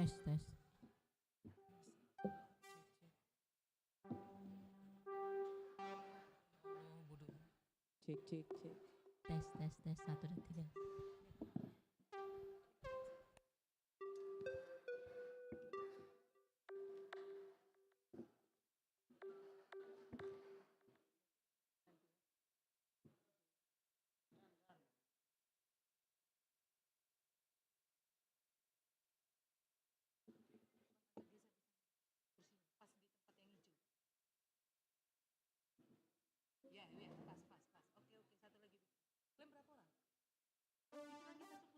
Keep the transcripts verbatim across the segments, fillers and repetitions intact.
Tes, tes. Cek, cek, cek. Tes, tes, tes. Satu, dua, tiga. Pas di tempat yang hijau. Ya, ya, pas, pas, pas. Oke, oke, satu lagi. Kalian berapa orang? Itu lagi satu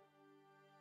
kursinya mana?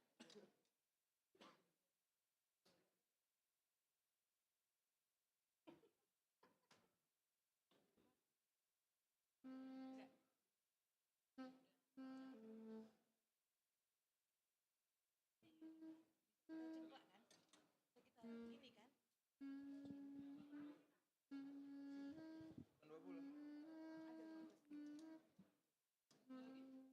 Kita ceplok kan? Kita ini kan? Ada dua belas. Ini, ini kita pakai aja. Iya, ini dulu. Bang, bang.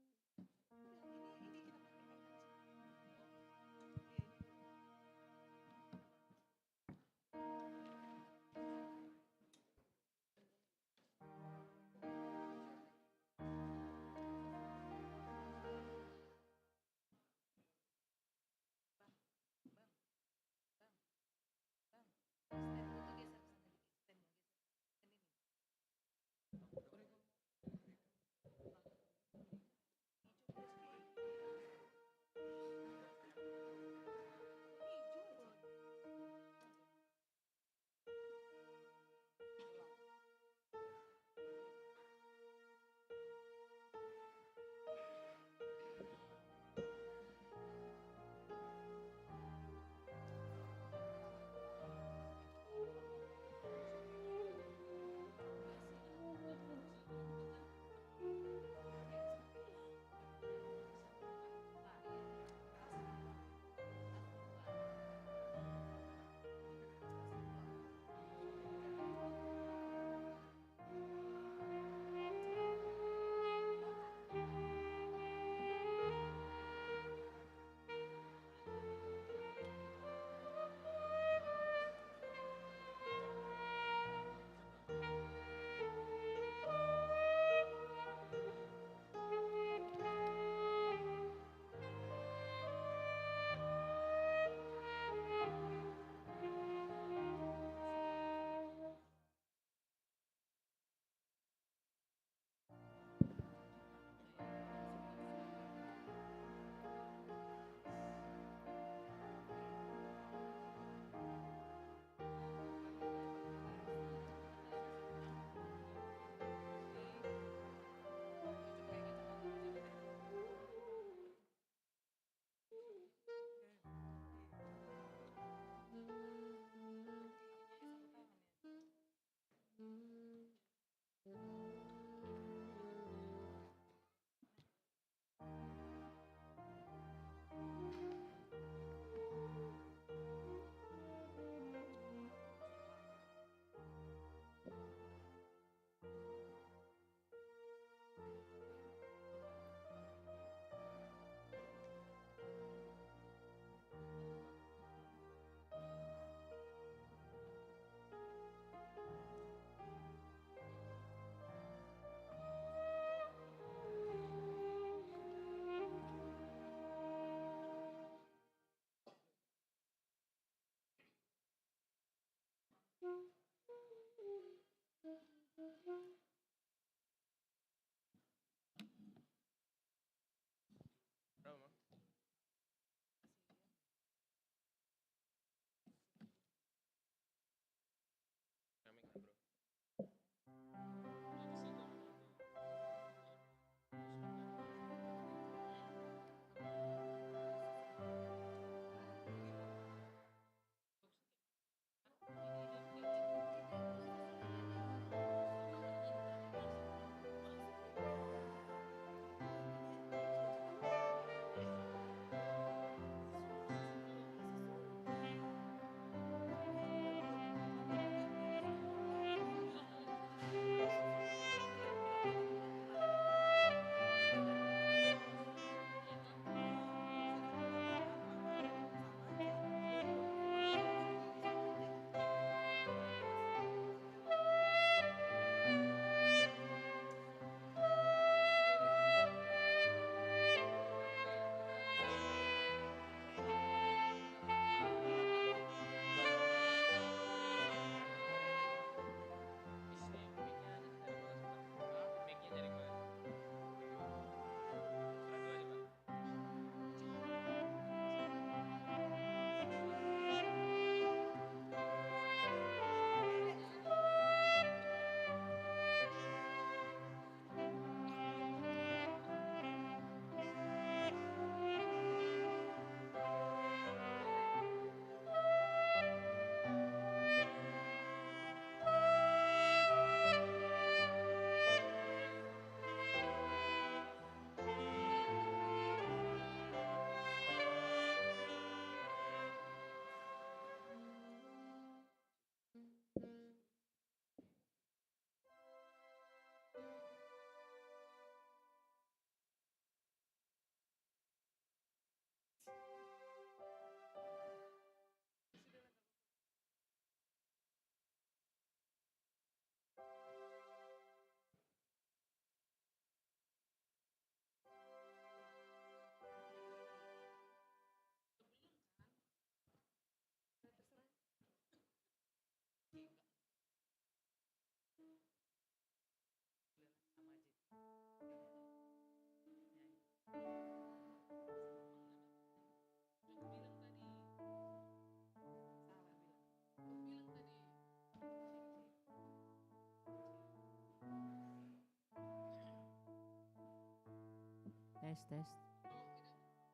Tes, tes.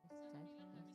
Tes, tes, tes.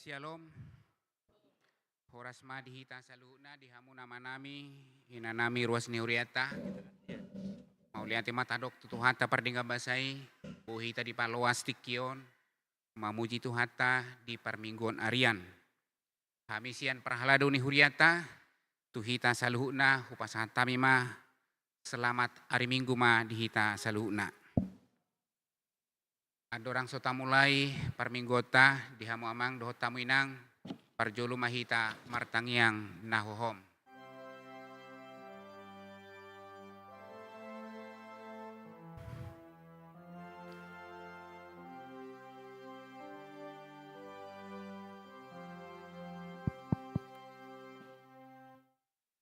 Syalom. Horas ma di hita saluhutna, di hamu amanami, inanami, ruas ni hurianta. Mauliate ma tadok tu Tuhanta pardenggan basa i, boi hita dipaloas tingki on mamuji Tuhanta di parmingguon arian. Hami sian parhalado ni hurianta, tu hita saluhutna hupasahat hami ma, selamat ari Minggu ma di hita saluhutna. Andorang so tamulai parmingguonta, di hamu amang dohot hamu inang, parjolo ma hita martangiang na hohom.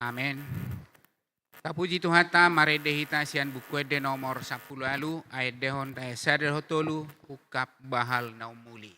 Amen. Tapuji Tuhanta, marende hita sian Buku Ende nomor sampulu ualu, aendehon ayat sada dohot tolu, ungkap bahal na umuli.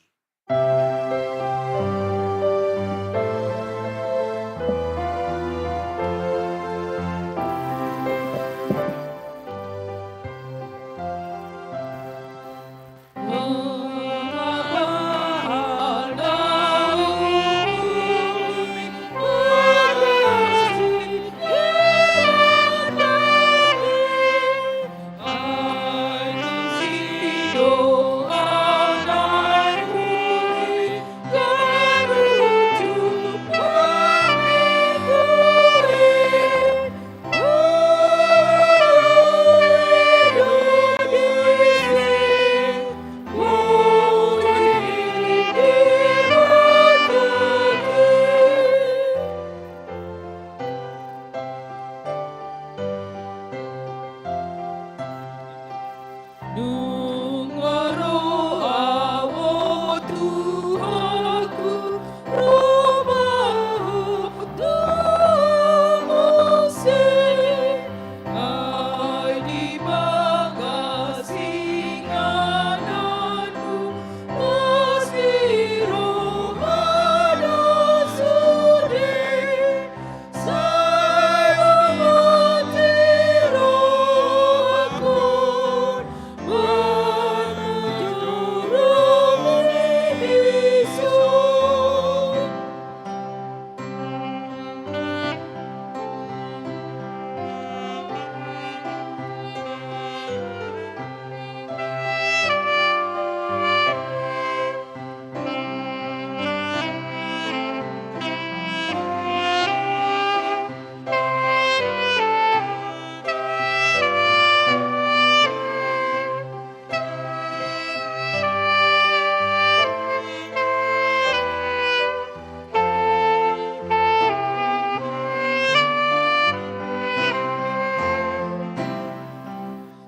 Nunga ro au, Tuhanku, ro ma Ho tu muse, ai di bagas ingananmu pasti ro ma do sude.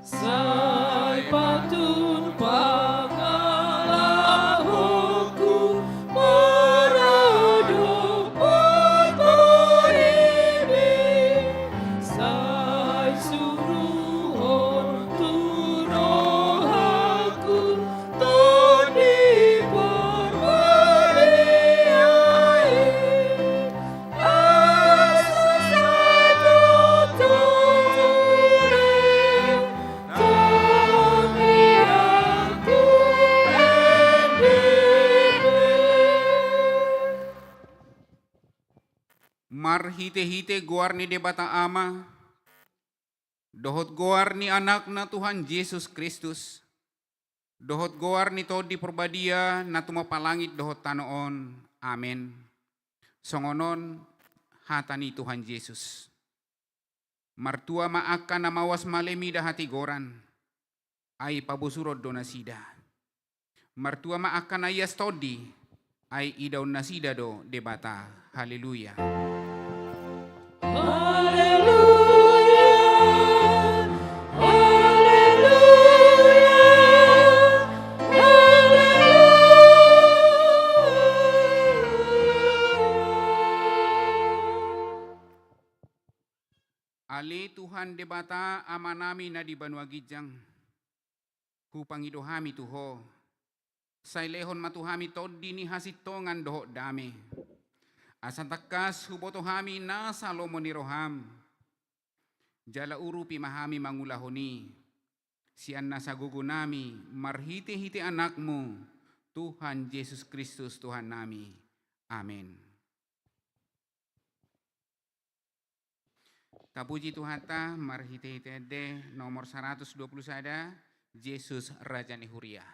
Sai patun pangalahonku maradophon Ho, sai suruhon tu rohangku Tondi Parbadia i. Marhitehite goar ni Debata Ama, dohot goar ni Anakna Tuhan Jesus Kristus, dohot goar ni Tondi Parbadia na tumompa langit dohot tano on. Amen. Songon on hata ni Tuhan Jesus: Martua ma angka na mauas male mida hatigoran, ai pabosuron do nasida. Martua ma angka na ias tondi, ai idaon nasida do Debata. Haleluya. Haleluya, haleluya, haleluya. Ale Tuhan Debata Amanami na di banua ginjang, hupangido hami tu Ho, sai lehon ma tu hami tondi ni hasintongan dohot dame, asa tangkas huboto hami nasa lomo ni roham. Jala urupi ma hami mangulahon i, sian nasa gogonami, marhitehite Anakmu, Tuhan Jesus Kristus Tuhannami. Amen. Tapuji Tuhanta marhitehite ende nomor saratus dua pulu sada, Jesus Raja ni Huria.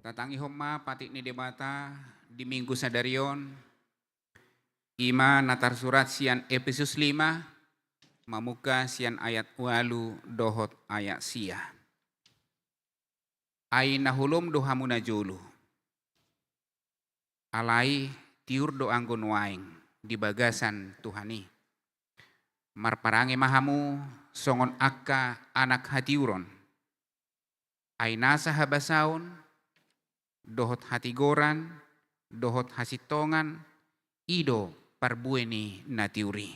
Tatangihon ma patik ni Debata di Minggu sadari on, i ma na tarsurat sian Epesus lima, mamungka sian ayat ualu dohot ayat sia. Ai na holom do hamu najolo. Alai tiur do anggo nuaeng di bagasan Tuhan i. Marparange ma hamu songon angka anak hatiuron. Ai nasa habasaon, dohot hatigoran, dohot hasintongan, i do parbue ni na tiur i.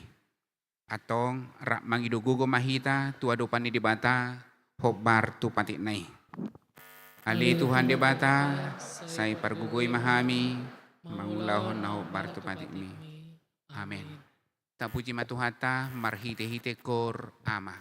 Antong rap mangido gogo ma hita tu adopan ni Debata, hombar tu patikna i. Ale Tuhan Debata, sai pargogoi ma hami mangulahon na hombar tu patikmi. Amen. Tapuji ma Tuhanta marhitehite Koor Ama.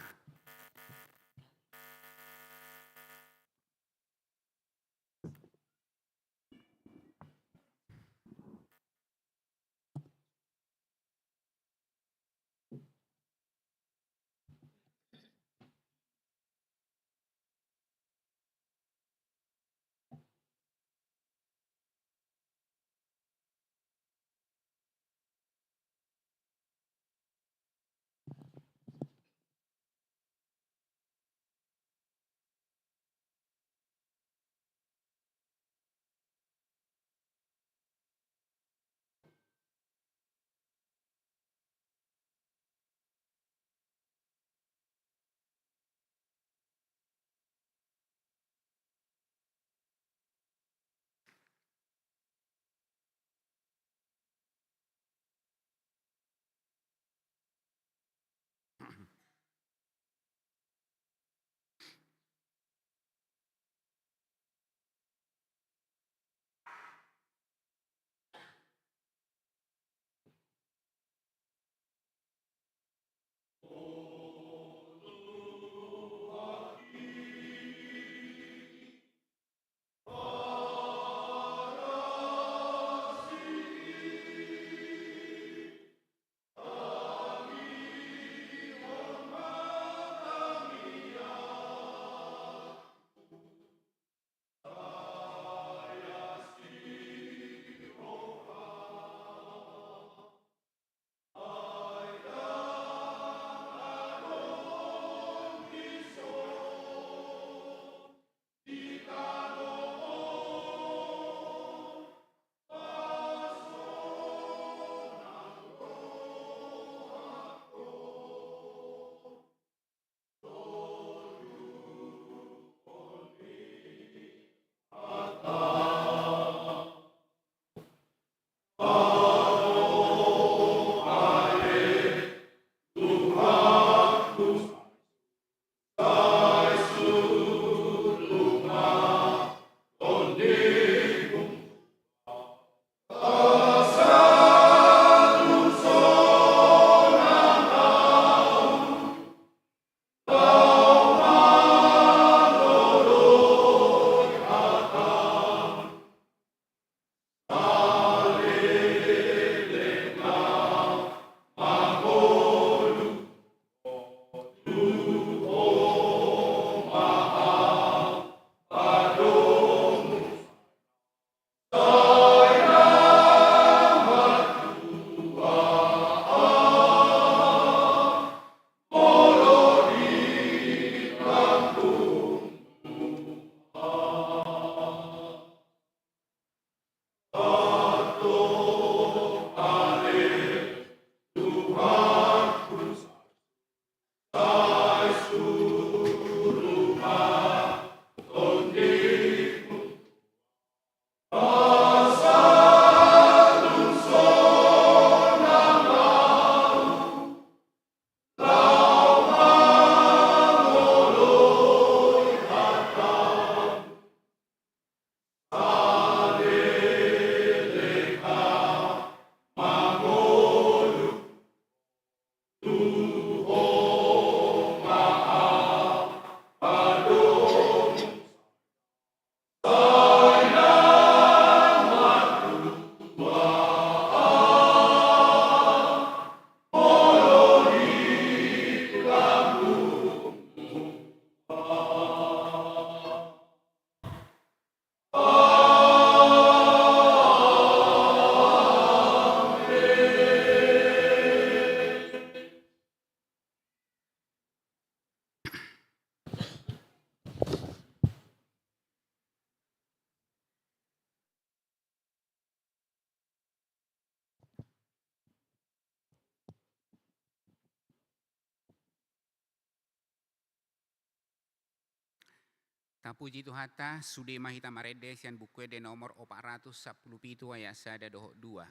Tapuji Tuhanta, sude ma hita marende sian Buku Ende nomor opat ratus sampulu pitu ayat sada dohot dua.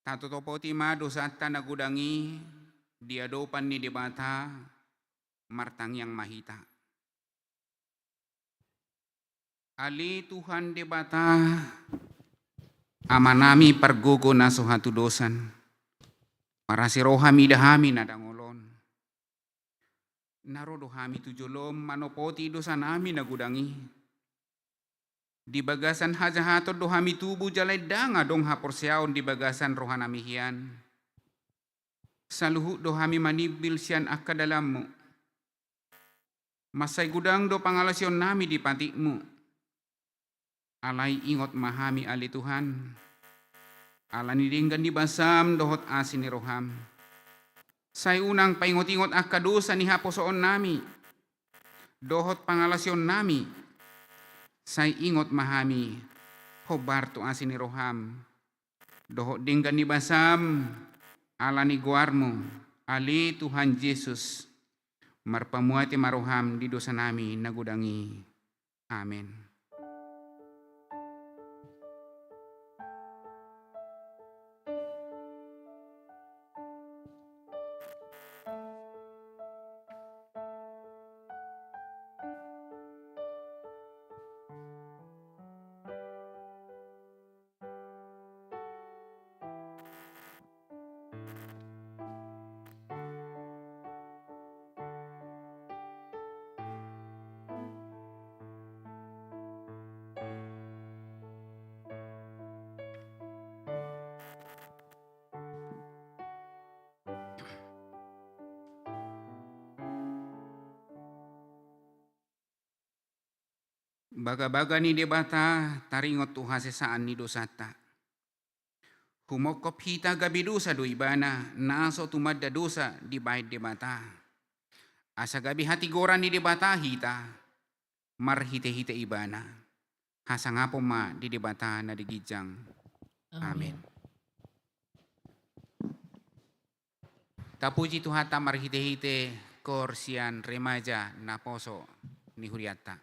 Tatotopoti ma dosanta na godang i di adopan ni Debata, martangiang ma hita. Ale Tuhan Debata, Amanami pargogo na so hatudosan, marasi roha mida hami na dangol on. Na ro do hami tu jolom manopoti dosanami na godang i. Di bagasan hajahaton do hami tubu jala ndang adong haporseaon di bagasan rohanami hian. Saluhut do hami manimbil sian angka dalanmu. Mansai godang do pangalaosionnami di patikmu. Alai ingot ma hami ale Tuhan, ala ni denggan ni basam dohot asi ni roham. Sai unang paingot-ingot angka dosa ni haposoonnami dohot pangalaosionnami. Sai ingot ma hami hombar tu asi ni roham dohot denggan ni basam, ala ni goarmu, ale Tuhan Jesus. Marpamuati ma roham di dosanami na godang i. Amen. Bagabaga ni Debata taringot tu hasesaan ni dosanta. Humongkop hita gabe dosa do Ibana, na so tumanda dosa dibahen Debata. Asa gabe hatigoran ni Debata hita marhitehite Ibana. Hasangapon ma di Debata na di ginjang. Amen. Amen. Tapuji Tuhanta marhitehite koor sian remaja naposo ni hurianta.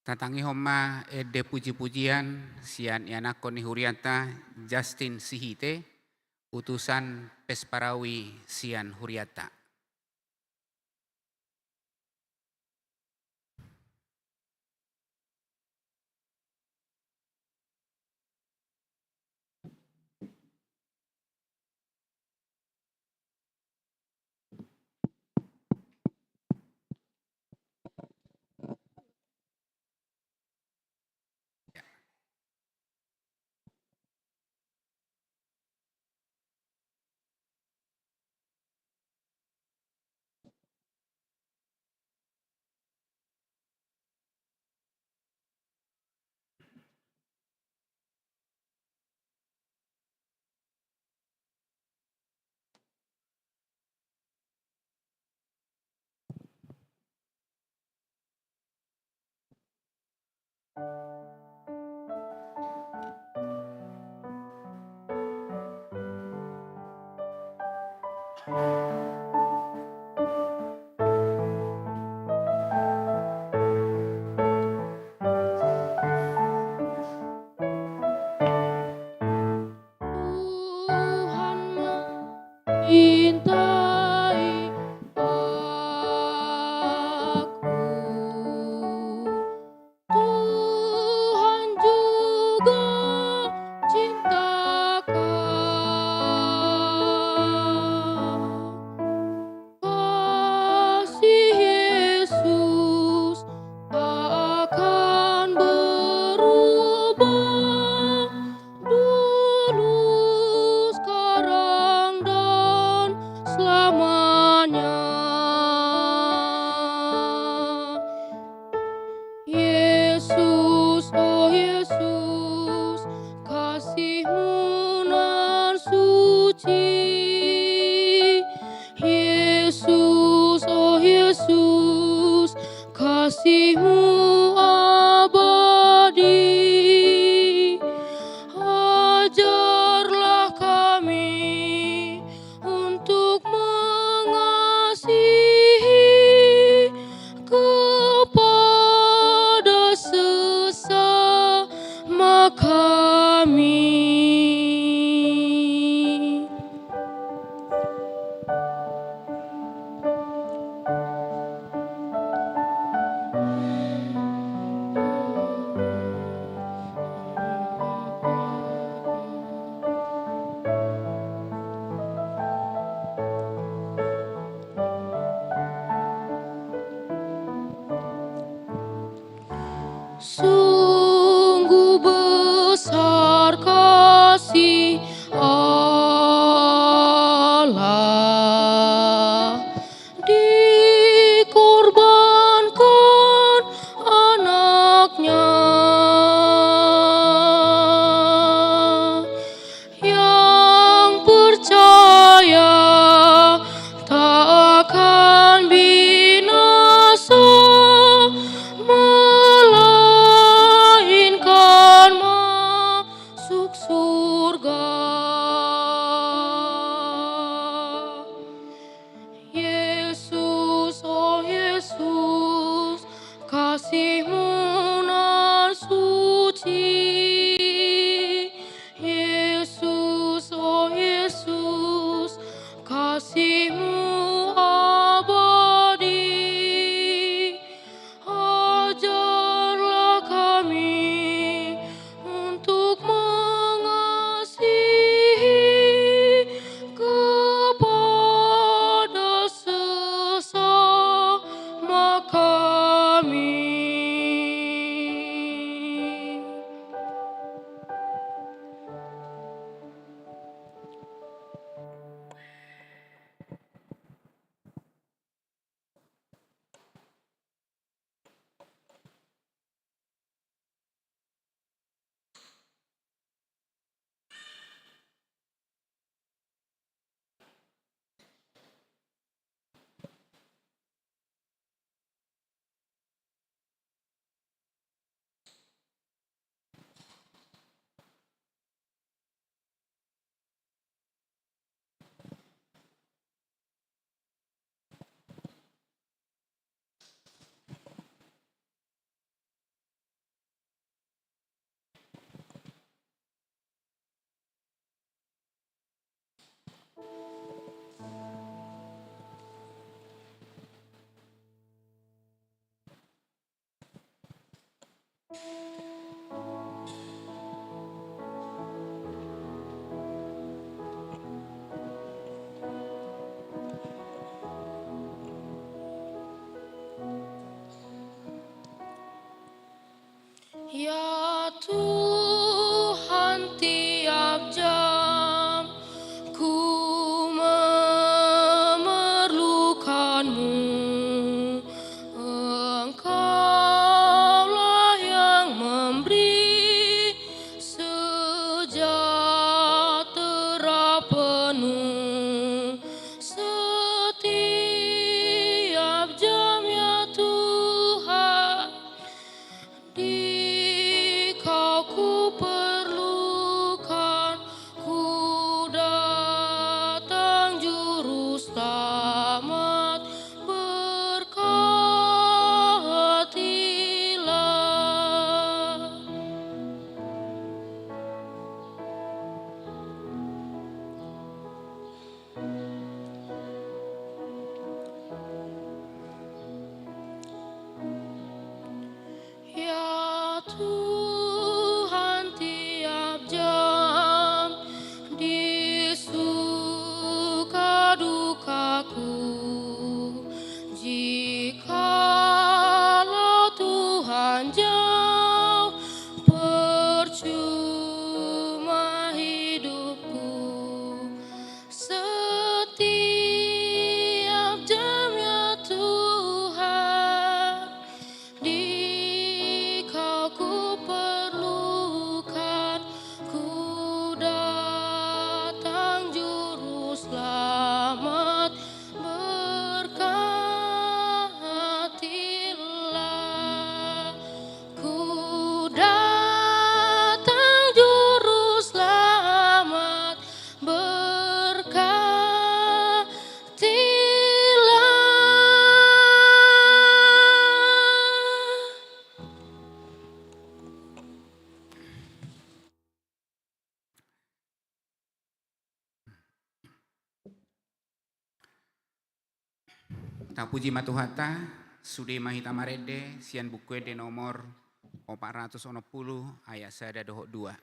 Tatangihon ma ende puji-pujian sian ianakhon ni hurianta Justin Sihite, utusan Pesparawi sian hurianta. Tuhan mencintai aku. Tuhan juga cinta kau. Kasih Yesus tak akan berubah, dulu, sekarang, dan selamanya. Yesus, oh Yesus, kasih-Mu nan suci. Yesus, oh Yesus, kasih-Mu abadi. Ajarlah kami untuk mengasihi kepada sesama kami. Sungguh besar kasih Allah, dikorbankan anaknya. Yang percaya tak akan binasa, melainkan masuk surga. Tuhan, tiap jam ku memerlukan-Mu. Engkaulah yang memberi sejahtera penuh setiap jam, ya Tuhan. Di Kau kuperlukan, ku datang, Juru Selamat, berkatilah. Ya Tuhan, tiap jam di suka dukaku, jikalau Tuhan jauh, percuma hidupku. Setiap jam, ya Tuhan, di Kau kuperlukan, ku datang, Juru Selamat, berkatilah. Ku datang, Juru Selamat, berkatilah. Tapuji ma Tuhanta, sude ma hita marende sian Buku Ende nomor opat ratus onom pulu ayat sada dohot dua.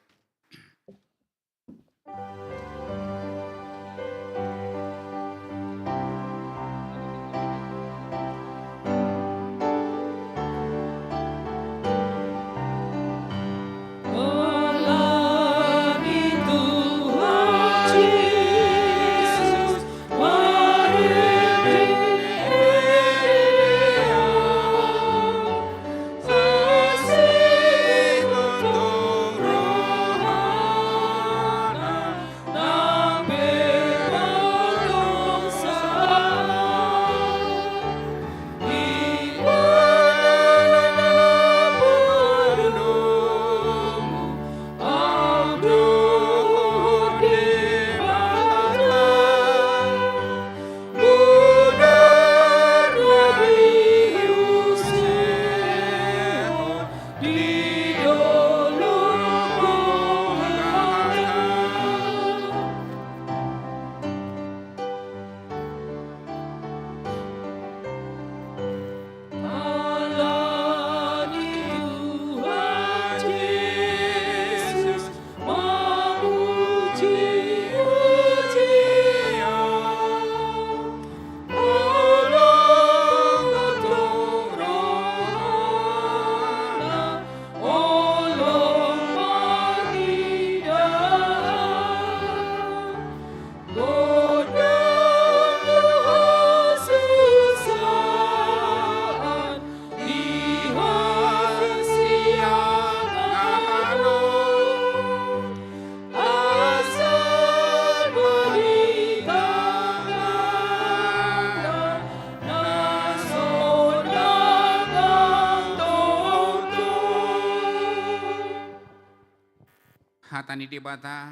Hata ni Debata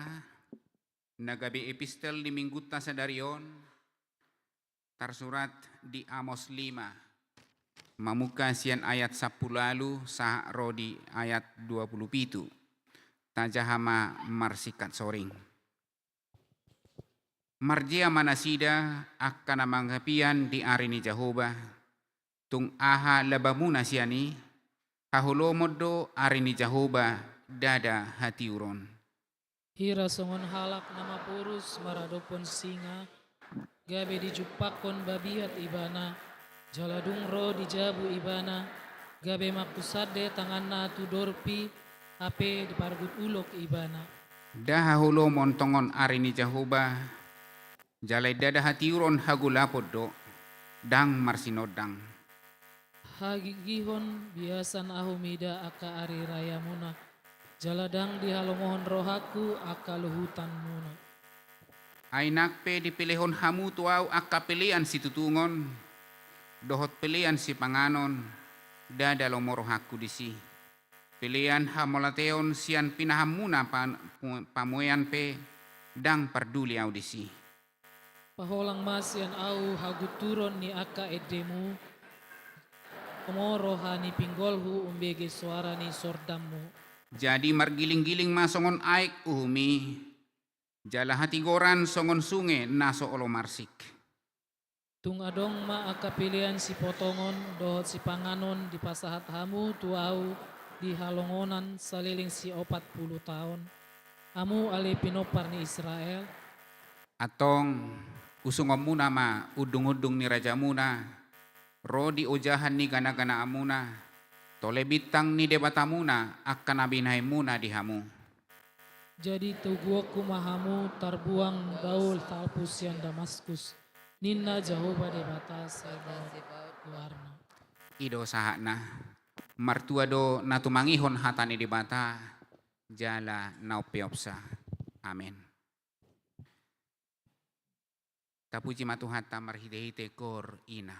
na gabe epistel di minggunta sadari on, tarsurat di Amos lima, mamungka sian ayat sampulu ualu sahat ro di ayat dua pulu pitu. Tajaha ma marsingkat soring. Marjea ma nasida angka na mangapian di ari ni Jahowa, tung aha labamuna sian i? Haholomon do ari ni Jahowa, ndada hatiuron. Hira songon halak na maporus maradophon singa, gabe dijumpangkon babiat ibana, jala dung ro di jabu ibana, gabe mangkusande tanganna tu dorpi, hape dipargut ulok ibana. Nda haholomon tongon ari ni Jahowa, jala ndada hatiuron hagolapon do, ndang marsinondang. Hagigihon biasan ahu mida angka ari rayamuna, jala ndang dihalomohon rohangku angka luhutanmuna. Ai nang pe dipelehon hamu tu ahu angka pelean situtungon, dohot pelean sipanganon, ndada lomo rohangku disi. Pelean hamauliateon sian pinahanmuna pa-, pamuean pe, ndang parduli ahu disi. Paholang ma sian ahu hagunturon ni angka endemu, lomo roha ni pinggolhu umbege soara ni sordanmu. Jadi margilinggiling ma songon aek uhum i, jala hatigoran songon sunge na so olo marsik. Tung adong ma angka pelean sipotongon dohot sipanganon dipasahat hamu tu ahu di halongonan saleleng siopat pulu taon, hamu ale pinompar ni Israel? Antong, usungonmuna ma undungundung ni rajamuna, ro di ojahan ni ganaganaanmuna, tole bintang ni Debatamuna angka na binahenmuna di hamu. Jadi toguonku ma hamu tarbuang daol salpu sian Damaskus, ninna Jahowa Debata Zebaot goarna. I do sahatna. Martua do na tumangihon hata ni Debata, jala na umpeopsa. Amen. Tapuji ma Tuhanta marhitehite koor ina.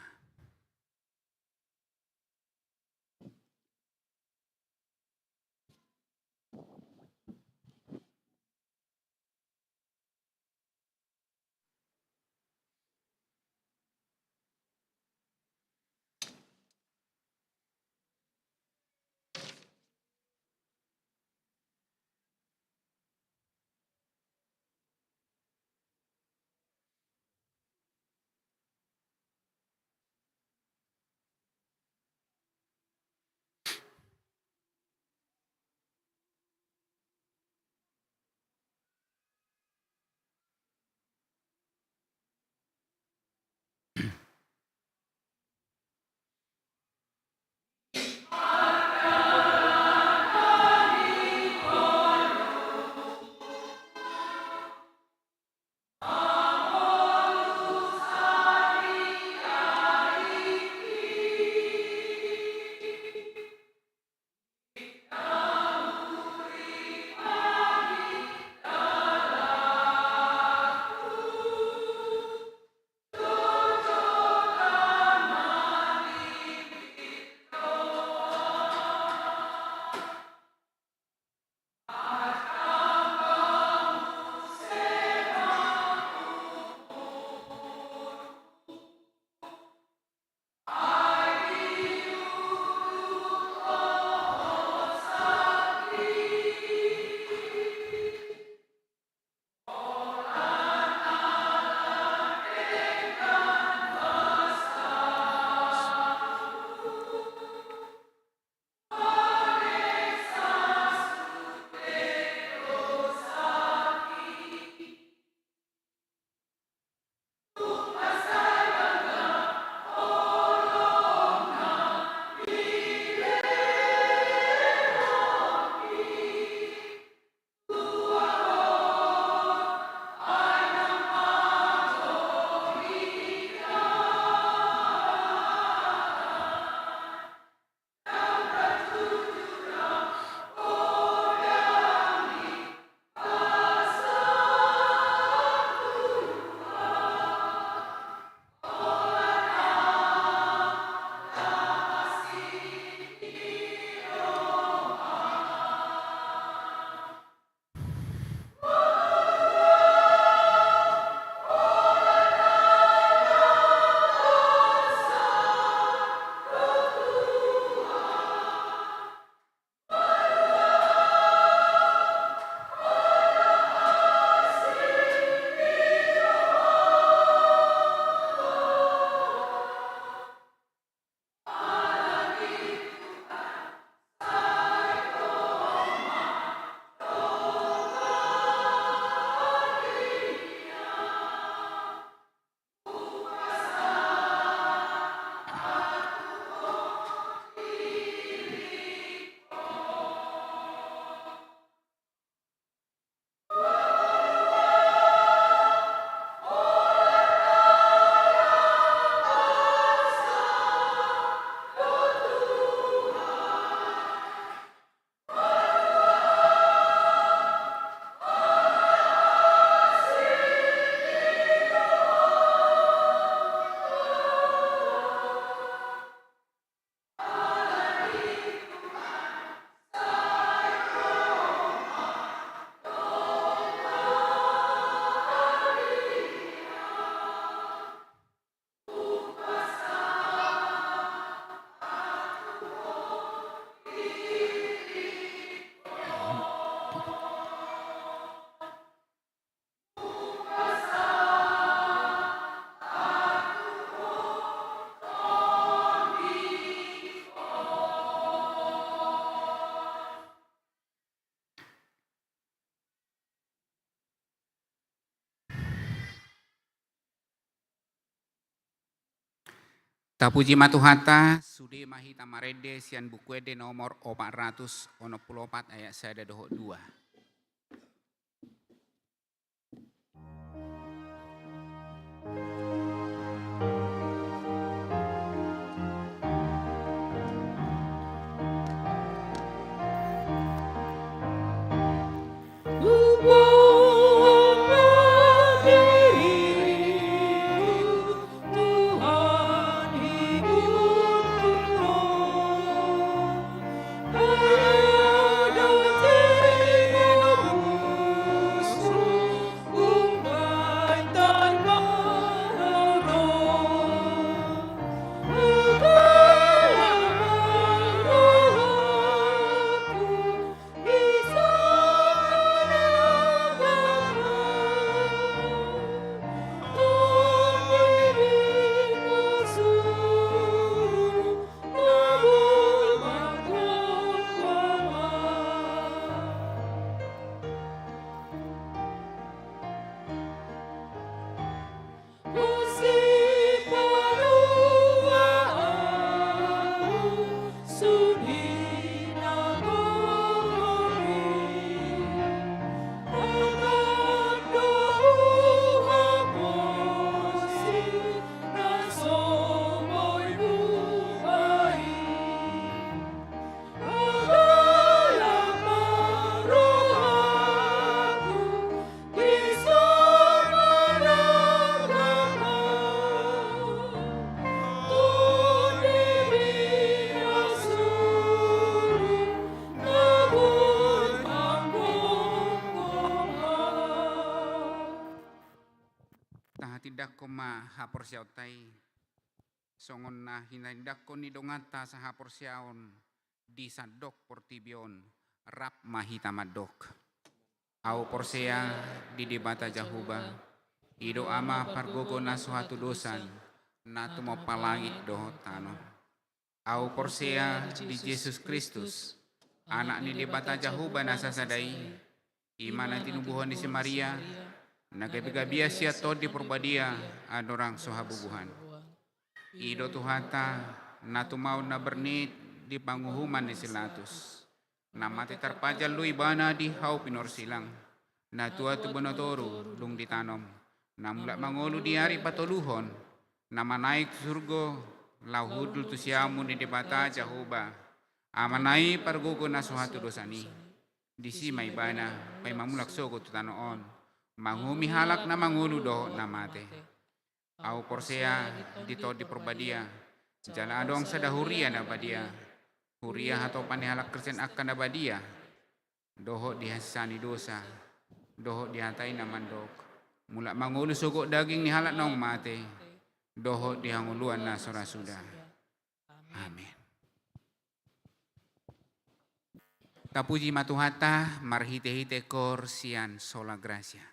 Tapuji ma Tuhanta, sude ma hita marende sian Buku Ende nomor opat ratus onom pulu opat ayat sada dohot dua. Tahatindangkon ma haporseaonta i. Songon na hinatindangkon ni donganta sahaporseaon di sandok portibi on, rap ma hita mandok. Ahu porsea di Debata Jahowa, i do Ama pargogo na so hatudosan, na tumompa langit dohot tano. Ahu porsea di Jesus Kristus, Anak ni Debata Jahowa na sasada i, i ma na tinubuhon ni si Maria, na gabegabean sian Tondi Porbadia, andorang so habubuhan. I do Tuhanta, na tumaon na bernit di panguhuman ni si Pilatus. Na mate tarpajal do ibana di hau pinorsilang. Na tua tu bona toru dung ditanom. Na mulak mangolu di ari patoluhon. Na manaek tu surgo, laho hundul tu siamun ni Debata Jahowa, Amana i pargogo na so hatudosan i. Disi ma ibana, paima mulak sogot tu tano on, manguhumi halak na mangolu dohot na mate. Ahu porsea di Tondi Porbadia, jala adong sada huria na badia, huria hatopan ni halak Kristen angka na badia, dohot di hasesaan ni dosa, dohot di hata i na mandok, mulak mangolu sogot daging ni halak naung mate, dohot di hangoluan na so ra suda. Amen. Tapuji ma Tuhanta, marhitehite koor sian Sola Gratia.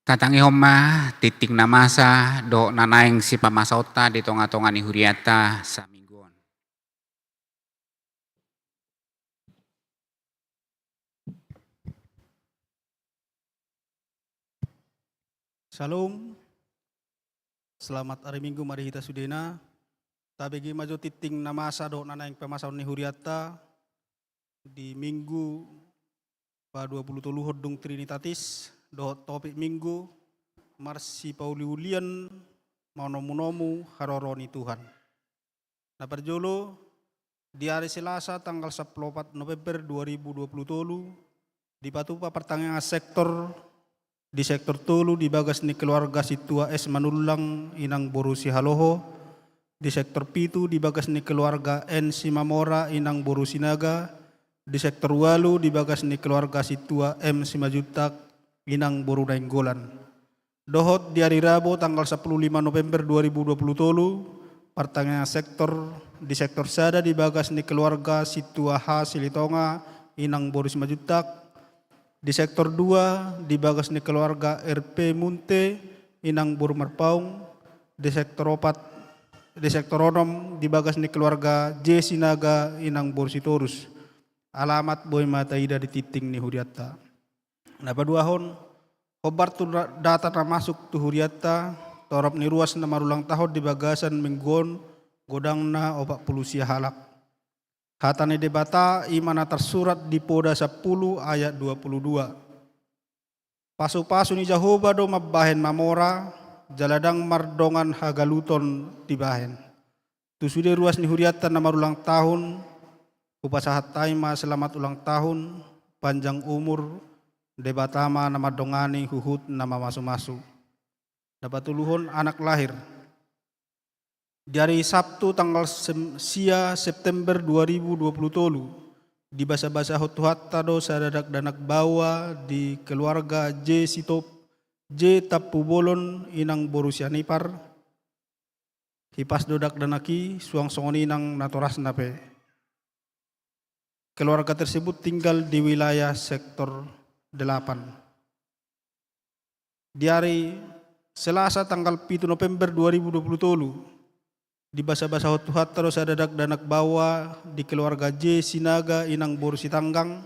Tatangihon ma tingting na masa dohot na naeng sipamasaonta di tonga-tonga ni hurianta saminggu on. Syalom. Selamat ari Minggu ma di hita sudena. Tabege ma jo tingting na masa dohot na naeng pamasaon ni hurianta di Minggu pa dua pulu tolu hondung Trinitatis dohot topik Minggu: Marsipauli-ulian manomu-nomu haroro ni Tuhan. Na parjolo, di ari Selasa tanggal sampulu opat November dua ribu dua pulu tolu, dipatupa partangiangan sektor, di sektor tolu di bagas ni keluarga Sintua S Manullang inang boru Sihaloho, di sektor pitu di bagas ni keluarga N Simamora inang boru Sinaga, di sektor ualu di bagas ni keluarga Sintua M Simanjuntak inang boru Nainggolan. Dohot di ari Rabu tanggal sampulu lima November dua ribu dua pulu tolu, partangiangan sektor, di sektor sada di bagas ni keluarga Sintua H Silitonga inang boru Simanjuntak, di sektor dua di bagas ni keluarga R P Munte inang boru Marpaung, di sektor opat, di sektor onom di bagas ni keluarga J Sinaga inang boru Sitorus. Alamat boi ma taida di tingting ni hurianta. Na paduahon, hombar tu ra-, data na masuk tu hurianta, torop ni ruas na marulang tahun di bagasan Minggu on godangna opat pulu sia halak. Hata ni Debata i ma na tarsurat di Poda sampulu ayat dua pulu dua: Pasu-pasu ni Jahowa do mambahen mamora, jala ndang mardongan hagaluton dibahen. Tu sude ruas ni hurianta na marulang tahun, hupasahat hami ma selamat ulang tahun, panjang umur, Debata ma na mandongani huhut na mamasu-masu. Na patoluhon, anak lahir. Di ari Sabtu tanggal sem-, sia September dua ribu dua pulu tolu, dibasa-basahon Tuhanta do sada dakdanak baoa di keluarga J Sitop-, J Tampubolon inang boru Sianipar. Hipas do dakdanak i, suang songon i nang natorasna pe. Keluarga tersebut tinggal di wilayah sektor delapan. Di ari Selasa tanggal pitu November dua ribu dua pulu tolu, dibasa-basahon Tuhanta do sada dakdanak baoa di keluarga J Sinaga inang boru Sitanggang.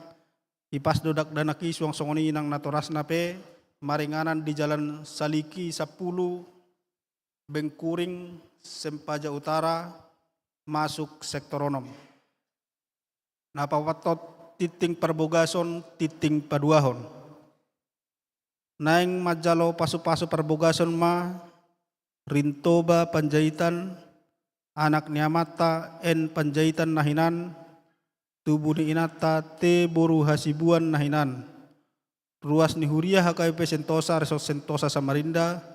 Hipas do dakdanak i, suang songon i nang natorasna pe, maringanan di Jalan Saliki sampulu, Bengkuring, Sempaja Utara, masuk sektor onom. Na paopathon, tingting parbogason, tingting paduahon. Naeng manjalo pasu-pasu parbogason ma Rintoba Panjaitan, anak ni amanta N Panjaitan na hinan, tubu ni inanta T boru Hasibuan na hinan. Ruas ni huria H K B P Sentosa, Resort Sentosa Samarinda,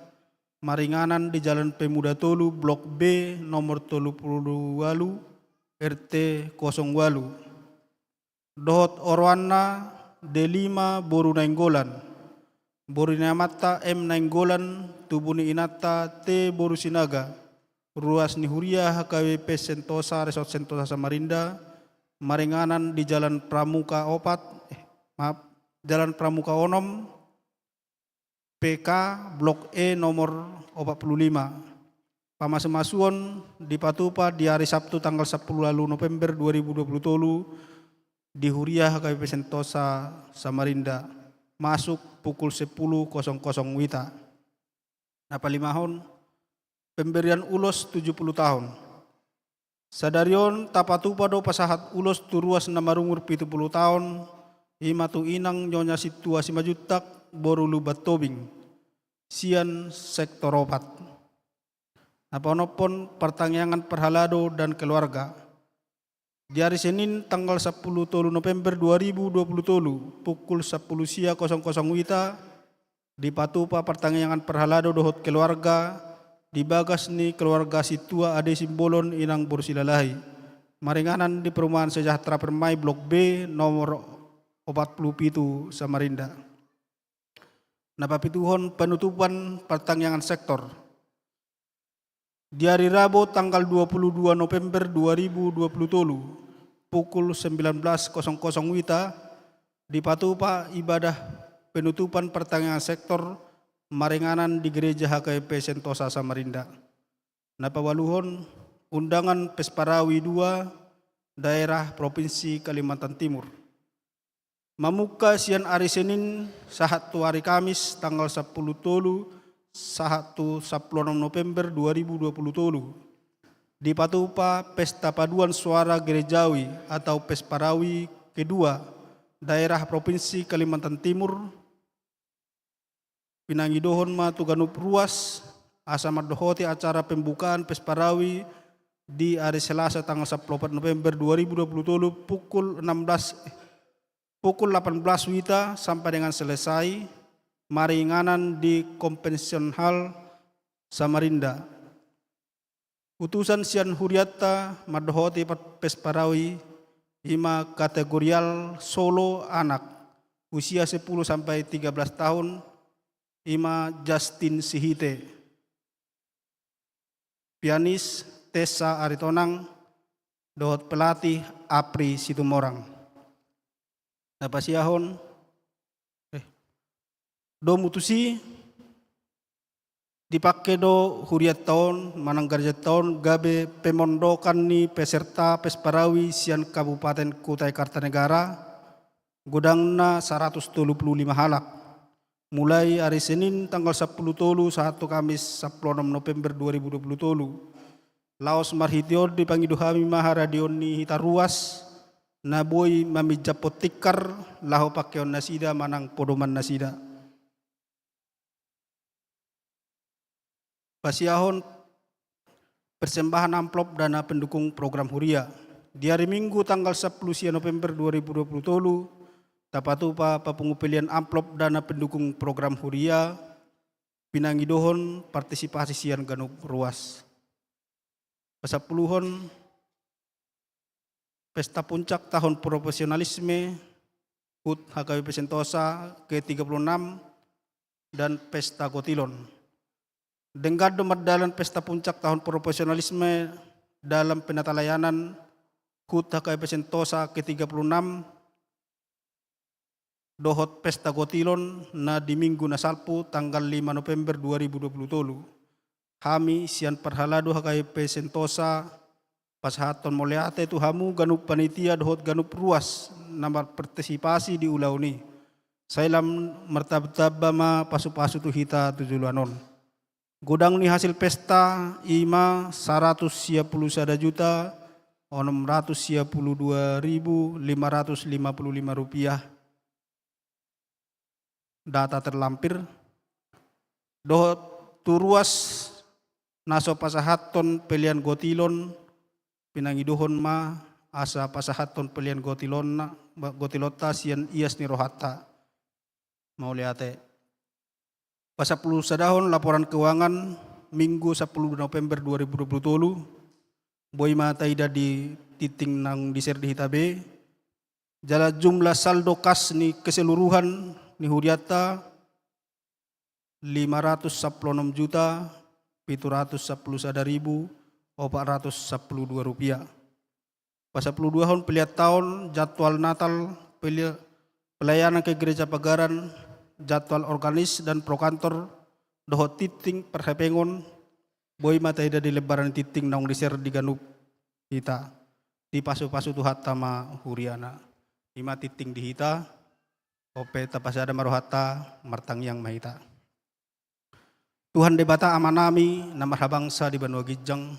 maringanan di Jalan Pemuda tolu, Blok B, nomor tolu pulu ualu, R T kosong ualu. Dohot oroanna D lima boru Nainggolan, boru ni amanta M Nainggolan, tubu ni inanta T boru Sinaga, ruas ni huria H K B P Sentosa, Resort Sentosa Samarinda, maringanan di Jalan Pramuka opat, eh, maaf, Jalan Pramuka onom, P K, Blok E, nomor opat pulu lima. Pamasu-masuon dipatupa di ari Sabtu tanggal sampulu ualu November dua ribu dua pulu tolu di huria H K B P Sentosa Samarinda, masuk pukul sampulu kosong kosong wita. Na palimahon, pemberian ulos tujuh puluh tahun. Sadari on tapatupa do pasahat ulos tu ruas na marumur pitu puluh tahun, i ma tu inang Nyonya Sintua Simanjuntak, boru Lumban Tobing, sian sektor opat. Na paonomhon, partangiangan parhalado dan keluarga. Di ari Senin tanggal sampulu tolu November dua ribu dua pulu tolu, pukul sampulu sia kosong kosong wita, dipatupa partangiangan parhalado dohot keluarga di bagas ni keluarga Sintua Ade Simbolon inang boru Silalahi, maringanan di Perumahan Sejahtera Permai, Blok B, nomor opat pulu pitu, Samarinda. Na papituhon, penutupan partangiangan sektor. Di ari Rabu tanggal dua puluh dua November dua ribu dua puluh tolu, pukul sembilan belas kosong kosong wita, dipatupa ibadah penutupan partangiangan sektor maringanan di Gereja H K B P Sentosa Samarinda. Na paualuhon, undangan Pesparawi dua, daerah Provinsi Kalimantan Timur. Mamungka sian ari Senin sahat tu ari Kamis tanggal sampulu tolu sahat tu sampulu onom November dua ribu dua pulu tolu. Dipatupa pesta paduan suara gerejawi atau Pesparawi kedua daerah Provinsi Kalimantan Timur, pinangidohon ma tu ganup ruas asa mandohoti acara pembukaan Pesparawi di ari Selasa tanggal sampulu opat November dua ribu dua pulu tolu pukul enam belas, pukul delapan belas wita sampai dengan selesai, maringanan di Convention Hall Samarinda. Utusan sian hurianta mandohoti Pesparawi i ma kategorial solo anak, usia sepuluh sampai tiga belas tahun, i ma Justin Sihite, pianis Tessa Aritonang, dohot pelatih Apri Situmorang. Na pasiahon, eh, domu tusi, dipangke do hurianta on manang garejanta on gabe pemondokan ni peserta Pesparawi sian Kabupaten Kutai Kartanegara, godangna saratus tolu pulu lima halak. Mulai ari Senin tanggal sampulu tolu sahat tu Kamis sampulu onom November dua ribu dua pulu tolu. Laos marhite on dipangido hami ma haradion ni hita ruas na boi maminjaphon tingkar laho pangkeon nasida manang podoman nasida. Pasiahon persembahan amplop dana pendukung program huria. Di ari Minggu tanggal sampulu sia November dua ribu dua pulu tolu, tapatupa papungu pelean amplop dana pendukung program huria, pinangidohon partisipasi sian ganup ruas. Pasampuluhon, pesta puncak tahun profesionalisme HUT H K B P Sentosa ke tiga puluh enam dan pesta gotilon. Denggan do mardalan pesta puncak tahun profesionalisme dalam penatalayanan HUT H K B P Sentosa ke tiga puluh enam dohot pesta gotilon na di Minggu na salpu tanggal lima November dua ribu dua pulu tolu. Hami sian parhalado H K B P Sentosa pasahathon mauliate tu hamu ganup panitia dohot ganup ruas na marpartisipasi di ulaon i. Sai lam martamba-tamba ma pasu-pasu tu hita tu joloan on. Godang ni hasil pesta i ma saratus sia pulu sada juta onom ratus sia pulu dua ribu lima ratus lima pulu lima rupiah, data terlampir, dohot tu ruas na so pasahathon pelean gotilon, pinangidohon ma asa pasahathon pelean gotilonna, gotilonta sian ias ni rohanta. Mauliate. Pasampulu sadahon laporan keuangan Minggu sampulu November dua ribu dua pulu tolu, boi ma taida di tinting naung di-share di hita be. Jala jumlah saldo kas ni keseluruhan ni hurianta lima ratus sampulu onom juta pitu ratus sampulu sada ribu opat ratus sampulu dua rupiah. Pasampulu duahon pelean taon, jadwal Natal, pele-, pelayanan ke gereja pagaran, jadwal organis dan prokantor, dohot tinting perhepengon, boi ma taida di lembaran tinting naung di-share di ganup hita. Dipasu-pasu Tuhanta ma huriana. I ma tinting di hita, on pe tapasada ma rohanta, martangiang ma hita. Tuhan Debata Amanami na marhabangsa di banua ginjang,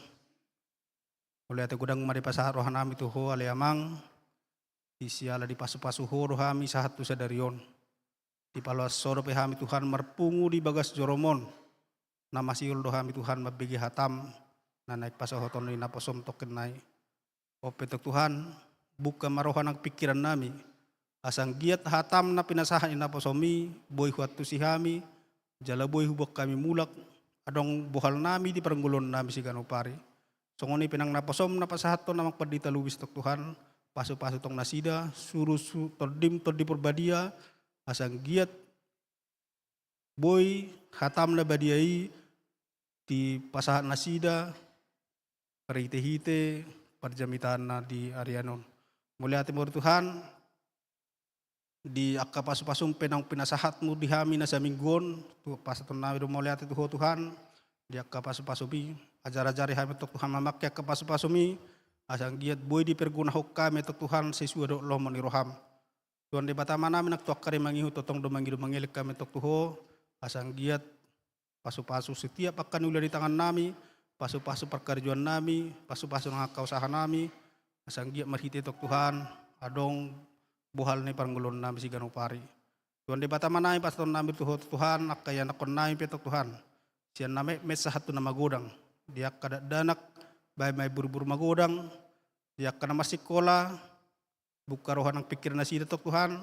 mauliate godang ma dipasahat rohanami tu Ho ale Amang, di siala dipasu-pasu Ho do hami sahat tu sadari on. Dipaloas Ho dope hami Tuhan marpungu di bagas joroM on, na masihol do hami Tuhan mambege hataM, na naeng pasahaton ni naposoM tongkin nai. On pe tong Tuhan, buka ma roha nang pingkirannami, asa anggiat hataM na pinasahat ni naposoM i, boi huantusi hami, jala boi huboan hami mulak, adong bohalnami di parngoluonnami siganup ari. Songon i pe nang naposoM na pasahathon Amang Pandita Lubis tong Tuhan, pasu-pasu tong nasida, suru su-, TondiM, Tondi Porbadia, asa anggiat boi hataM na badia i dipasahat nasida, marhite-hite parjamitaanna di ari on. Mauliate ma Ho Tuhan, di angka pasupasum pe naung pinasahatmu di hami na saminggu on, tu pasahatonnami do mauliate tu Ho Tuhan, di angka pasupasum i, ajarajari hami tong Tuhan mamangke angka pasupasum i, asa anggiat boi dipergunahon hami tong Tuhan sesuai dohot lomo ni roham. Tuhan Debata Amanami, nang tu angka ari mangihut tongtong do mangido mangelek hami tong tu Ho, asa anggiat pasupasu setiap angka na ula ni tangannami, pasupasu parkarejoannami, pasupasu nang angka usahanami, asa anggiat marhite tong Tuhan, adong bohal ni parngoluonnami siganup ari. Tuhan Debata Amanami, pasahatonnami tu Ho Tuhan, angka ianakkonnami pe tong Tuhan, sian na metmet sahat tu na magodang, di angka dakdanak, baen ma i buruburu magodang, di angka na marsikola, buka roha nang pingkirannasida tong Tuhan,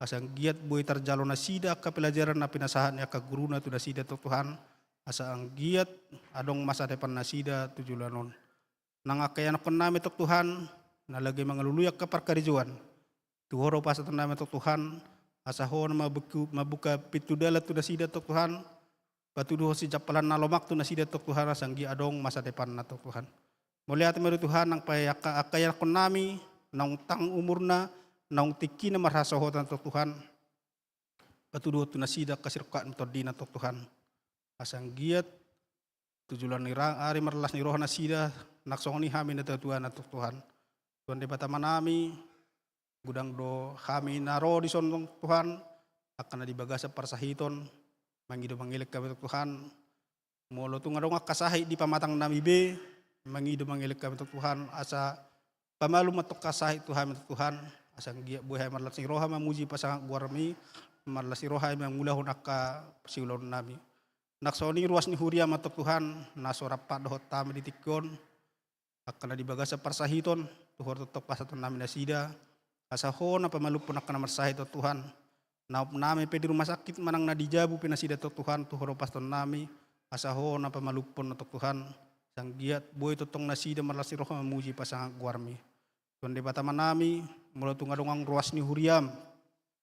asa anggiat boi tarjalo nasida angka pelajaran na pinasahat ni angka guruna tu nasida tong Tuhan, asa anggiat adong masa depannasida tu joloan on. Nang angka ianakkonnami tong Tuhan, na lagi mangalului angka parkarejoan, tu Ho do pasahatonnami tong Tuhan, asa Ho na mambuka, mambuka pintu dalan tu nasida tong Tuhan, patuduhon sijampalan na lomak tu nasida tong Tuhan, asa anggiat adong masa depanna tong Tuhan. Mauliate ma i tu Tuhan, nang pe angka, angka ianakkonnami, naung tang umurna, naung tingkina marhasohotan tong Tuhan, patuduhon tu nasida angka sirongkap ni tondina tong Tuhan, asa anggiat tu joloan ni ra-, ari marlas ni roha nasida, nang songon i hami natuatuana tong Tuhan. Tuhan Debata Amanami, godang do hami na ro dison tong Tuhan, angka na di bagasan parsahiton, mangido mangelek hami tong Tuhan, molo tung adong angka sahit di pamatangnami be, mangido mangelek hami tong Tuhan, asa pamalum ma tong angka sahit tu hami tong Tuhan, asa anggiat boi hami marlas ni roha mamuji pasangaphon goarmi, marlas ni roha hami mangulahon angka siulaonnami. Nang songon i ruas ni huriam ma tong Tuhan, na so rap dohot hami di tingki on, angka na di bagasan parsahiton, tu Ho do tongtong pasahatonnami nasida, asa Ho na pamalumhon angka na marsahit tong Tuhan. Na opnami pe di rumah sakit manang na di jabu pe nasida tong Tuhan, tu Ho do pasahatonnami, asa Ho na pamalumhon tong Tuhan, asa anggiat boi tongtong nasida marlas ni roha mamuji pasangaphon goarmi. Tuhan Debata Amanami, molo tung adong ruas ni huriam,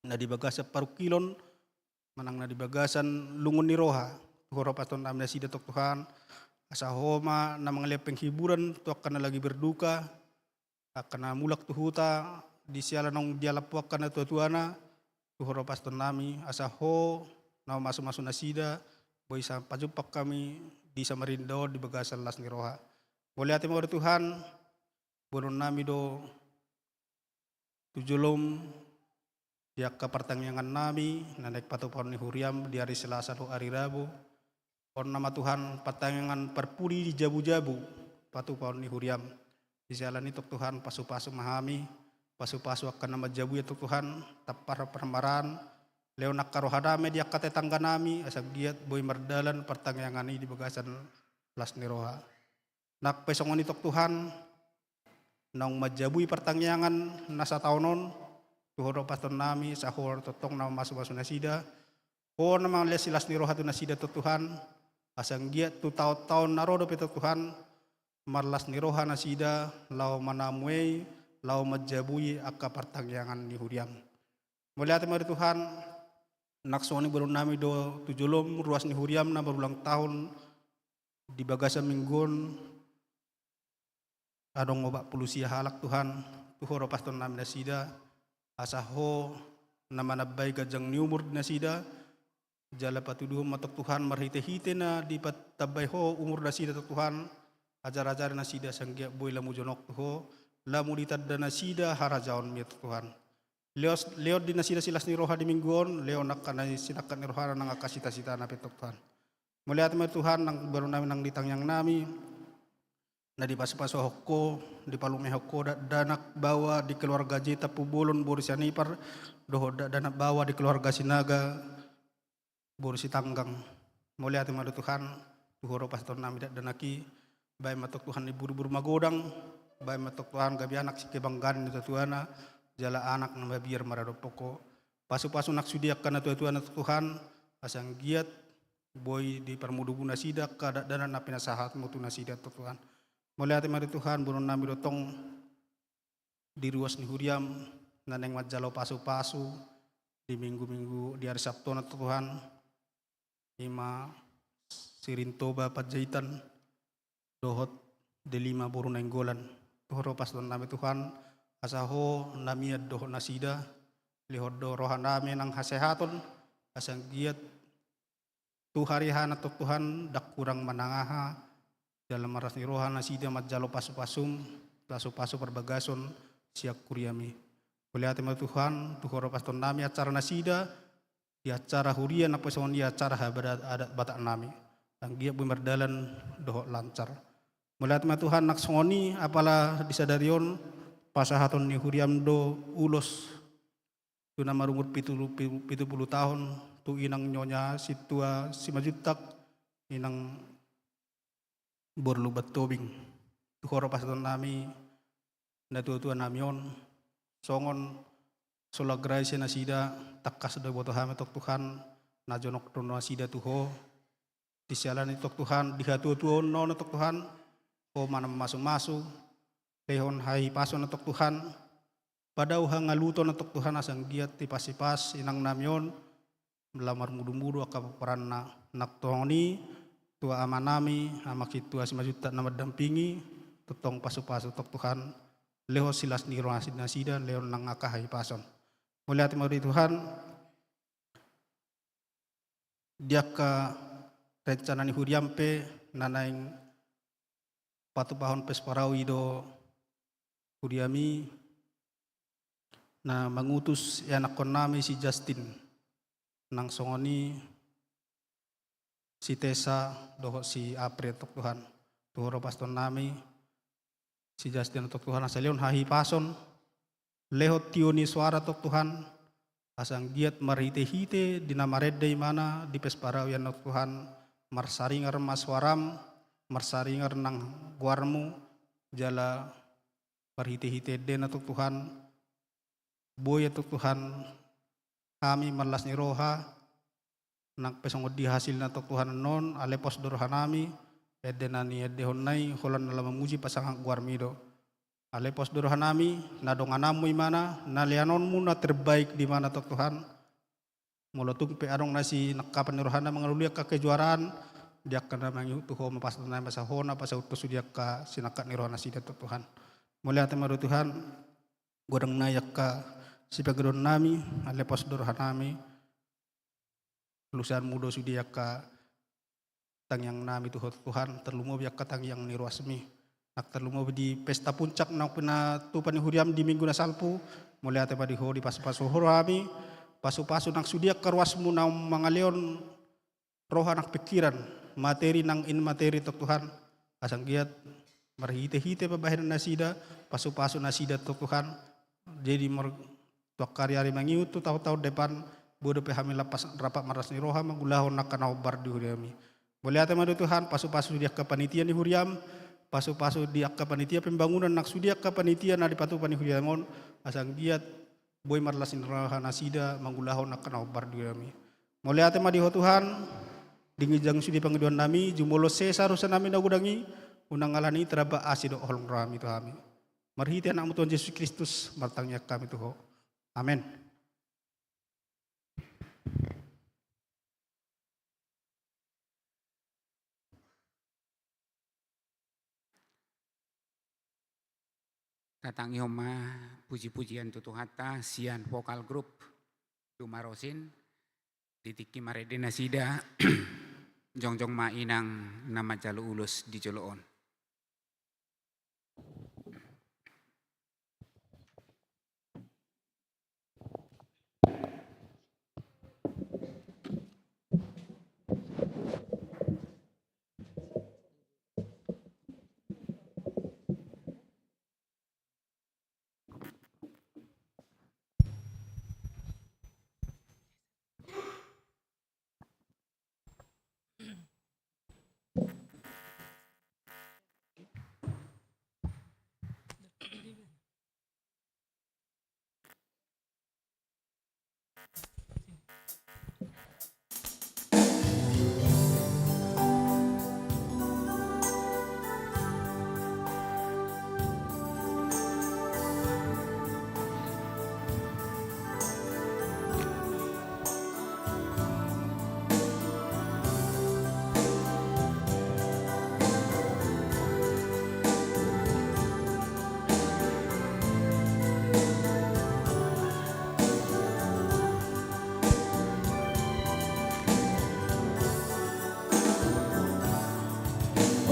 na di bagasan parungkilon, manang na di bagasan lungun ni roha, tu Ho do pasahatonnami nasida tong Tuhan, asa Ho ma na mangalean penghiburan tu angka na lagi berduka, angka na mulak tu huta, di siala naung dialap angka natuatuana, tu Ho do pasahatonnami, asa Ho na mamasumasu nasida, boi sa pajumpang hami di Samarinda on di bagasan las ni roha. Mauliate ma i tu Tuhan, boanonnami do tu jolom di angka partangiangannami na naeng patupaon ni huriam di ari Selasa dohot ari Rabu. Boanonna ma Tuhan partangiangan parpudi di jabujabu patupaon ni huriam. Di siala ni i tong Tuhan, pasupasu ma hami, pasupasu angka na manjabu i tong Tuhan, tampar parmaraan, lehon angka roha dame di angka tetangganami, asa anggiat boi mardalan partangiangan i di bagasan las ni roha. Nang pe songon i tong Tuhan, naung manjabui partangiangan na sataon on, tu Ho do pasahatonnami, asa Ho tongtong na mamasumasu nasida, Ho na mangalehon silas ni roha tu nasida tong Tuhan, asa anggiat tu taontaon na ro dope tong Tuhan, marlas ni roha nasida, laho manamuei, laho manjabui angka partangiangan ni huriam. Mauliate ma i tu Tuhan, nang songon i boanonnami do tu jolom ruas ni huriam na marulang tahun, di bagasan minggu on, adong opat pulu sia halak Tuhan, tu Ho do pasahatonnami nasida, asa Ho na manambai ganjang ni umur di nasida, jala patuduhon ma tong Tuhan marhitehite na dipatambai Ho umur nasida tong Tuhan, ajarajari nasida asa anggiat boi lamu jonok tu Ho, lamu ditanda nasida harajaonmi tong Tuhan. Lehon, lehon di nasida silas ni roha di minggu on, lehon angka na sinangkap ni rohana nang angka sitasitana pe tong Tuhan. Mauliate ma i tu Tuhan, nang boanonnami nang di tangiangnami, na dipasupasu Ho, dipalumehon Ho dakdanak baoa di keluarga J Tampubolon boru Sianipar, dohot dakdanak baoa di keluarga Sinaga boru Sitanggang. Mauliate ma i tu Tuhan, tu Ho do pasahatonnami dakdanak i, baen ma tong Tuhan i buruburu magodang, baen ma tong Tuhan gabe anak sikebanggaan ni natuatuana, jala anak na mabiar maradophon Ho. Pasupasu nang sude angka natuatuana tong Tuhan, asa anggiat boi diparmudumu nasida angka dakdanak na pinasahatmu tu nasida tong Tuhan. Mauliate ma i tu Tuhan, boanonnami do tong di ruas ni huriam, na naeng manjalo pasupasu, di minggu-minggu di ari Sabtu on tong Tuhan, i ma Sirintoba Panjaitan, dohot Delima boru Nainggolan. Tu Ho do pasahatonnami Tuhan, asa Ho na mian dohot nasida, Lehon do rohanami nang hasehaton, asa anggiat tu harihana tong Tuhan, ndang hurang manang aha, jala marlas ni roha nasida manjalo pasupasum, pasupasu parbagason sian huriami. Mauliate ma Tuhan, tu Ho do pasahatonnami acara nasida, di acara huria nang pe songon i acara habada-, adat Bataknami. Anggiat boi mardalan dohot lancar. Mauliate ma Tuhan, nang songon i apala di sadari on pasahaton ni huriam do ulos tu na marumur pitu, pitu pulu taon, tu inang Nyonya Sintua Simanjuntak, inang boru Lumban Tobing. Tu Ho do pasahatonnami, natuatuanami on, songon sola gratias nasida, tangkas do diboto hami tong Tuhan, na jonok do nasida tu Ho. Di siala ni tong Tuhan, di hatuatuaonna on tong Tuhan, Ho ma na mamasumasu, lehon hahipason tong Tuhan, padao hangaluton tong Tuhan, asa anggiat dipasipas inangnami on, laho marmudumudu angka pomparanna. Nang songon i tu amanami, Ama Sintua Simanjuntak na mandampingi, tongtong pasupasu tong Tuhan, lehon silas ni roha nasida, lehon nang angka hahipason. Mauliate ma di Tuhan, di angka rencana ni huriam pe na naeng patupahon pesta parau i do huriami, na mangutus ianakkonnami si Justin, nang songon i si Tessa dohot si April tong Tuhan. Tu Ho do pasahatonnami, si Justin tong Tuhan, asa lehon hahipason, lehon tio ni soara tong Tuhan, asa anggiat marhitehite di na marende ibana di pesta parau i tong Tuhan, marsaringar ma soaram, marsaringar nang goarmu, jala marhitehite endena tong Tuhan, boi tong Tuhan hami marlas ni roha, nang pe songon dia hasilna tong Tuhan annon, alai pos do rohanami, ende na niendehonna i, holan na laho mamuji pasangap goarmi do. Alai pos do rohanami, na dongananmu ibana, na leanonmu na terbaik di ibana tong Tuhan. Molo tung pe adong na sinangkapan ni rohana mangalului angka kejuaraan, di angka na mangihut tu Ho ma pasahatonnami, asa Ho na pasauthon sude angka sinangkap ni roha nasida tong Tuhan. Mauliate ma di Tuhan, godang nai angka sipangidoannami, alai pos do rohanami, luseanmu do sude angka tangiangnami tu Ho Tuhan, tarlumobi angka tangiang ni ruasmi. Nang tarlumobi di pesta puncak nang pinatupa ni huriam di minggu na salpu, mauliate ma di Ho dipasupasu Ho hami, pasupasu nang sude angka ruasmu na mangalehon roha nang pikiran, materi nang immateri tong Tuhan, asa anggiat marhitehite pambahenan nasida, pasupasu nasida tong Tuhan, jadi mar-, tu angka ariari mangihut tu taon-taon depan, boi dope hami lampas rap marlas ni roha mangulahon angka na hombar di huriami. Mauliate ma di Tuhan, pasupasu di angka panitia ni huriam, pasupasu di angka panitia pembangunan nang sude angka panitia na dipatupa ni huriam on, asa anggiat boi marlas ni roha nasida mangulahon angka na hombar di huriami. Mauliate ma di Ho Tuhan, di ginjang sude pangidoannami, jumolo sesa dosanami na godang i, unang alani i taramba asi dohot holong rohami tu hami. Marhite Anakmu Tuhan Jesus Kristus, martangiang hami tu Ho. Amen. Tatangihon ma puji-pujian tu Tuhanta sian vokal grup Dumarosin. Di tingki marende nasida, jongjong ma inang na manjalo ulos di jolo on.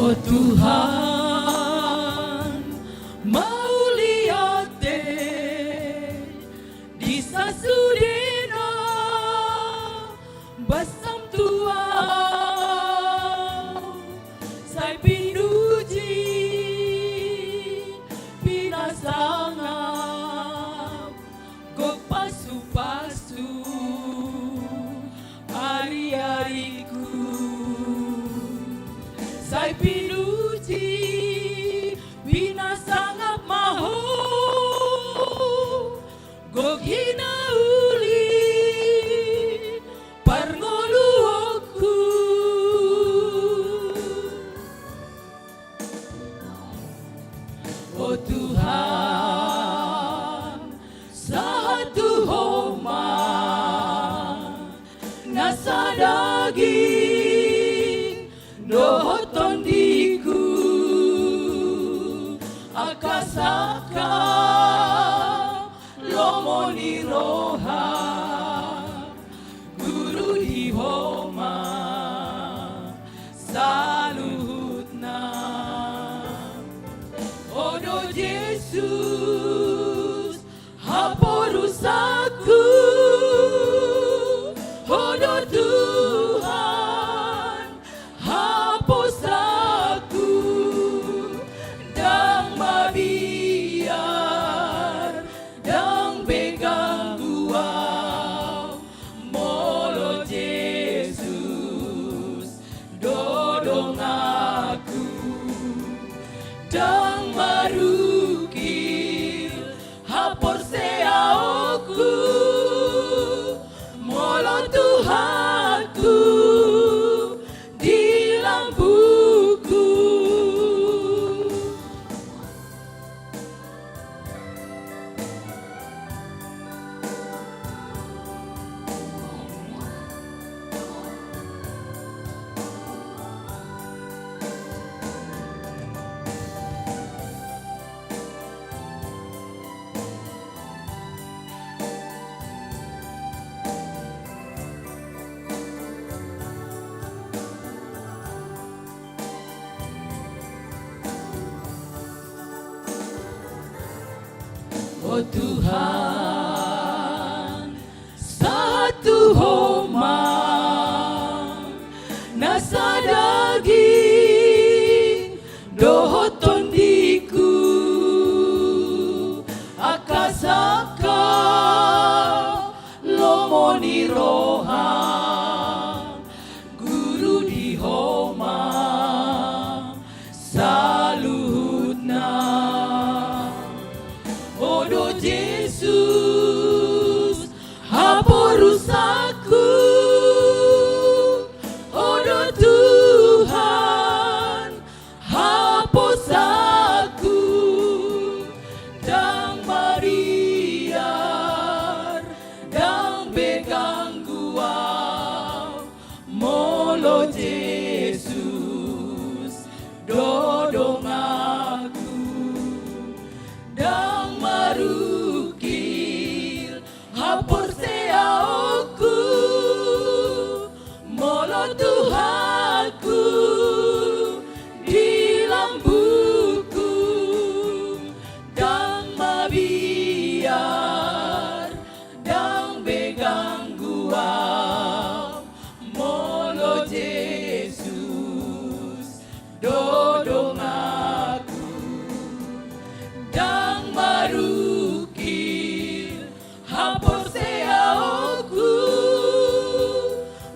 O Tuhan, mauliate di sasudena, basam tu Ahu sai pinuji, pinasangap, gok pasupasu ariariku. Sai pinuji, pinasangap ma Ho, gok hinauli parngoluonku. O Tuhan, sahat tu Ho ma nasa daging dohot tondiku, angka sangkap lomo ni roha, guru di Ho ma saluhutna. Ho do Jesus haporusanku, Ho do Tuhan haposanku, ndang mabiar, ndang be ganggu ahu, molo Jesus do donganku. Ndang marukir haporseaonku, molo Tuhanku di lambungku. O Tuhan, sahat tu Ho ma nasa daging dohot tondiku, angka sangkap lomo ni roha, guru di Ho ma saluhutna. Ho do Jesus haporusanku, Ho do Tuhan haposanku, ndang mabiar, ndang be ganggu ahu, molo Jesus do donganku. Ndang marukir haporseaonku, molo Tuhanku di lambungku, ndang mabiar, ndang be ganggu ahu, molo Jesus do donganku. Ndang marukir haporseaonku,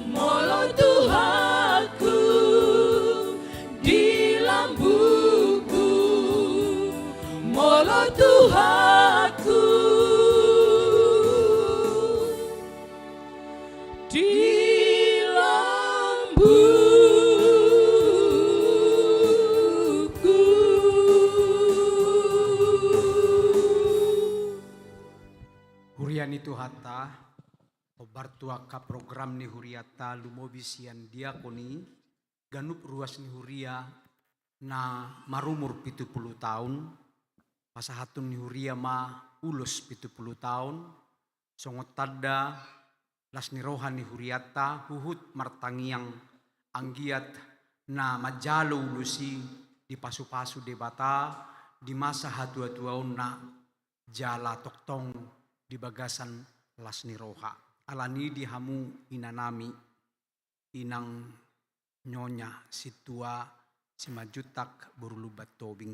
molo Tuhanku di lambungku, molo Tuhanku di lambungku. Huria ni Tuhanta, hombar tu angka program ni hurianta, lumobi sian diakoni, ganup ruas ni huria na marumur pitu pulu taon, pasahaton ni huria ma ulos pitu pulu taon, songon tanda las ni roha ni hurianta huhut martangiang anggiat na manjalo ulos i dipasupasu Debata di masa hatuatuaonna jala tongtong di bagasan las ni roha. Alani i di hamu inanami, inang Nyonya Sintua Simanjuntak boru Lumban Tobing,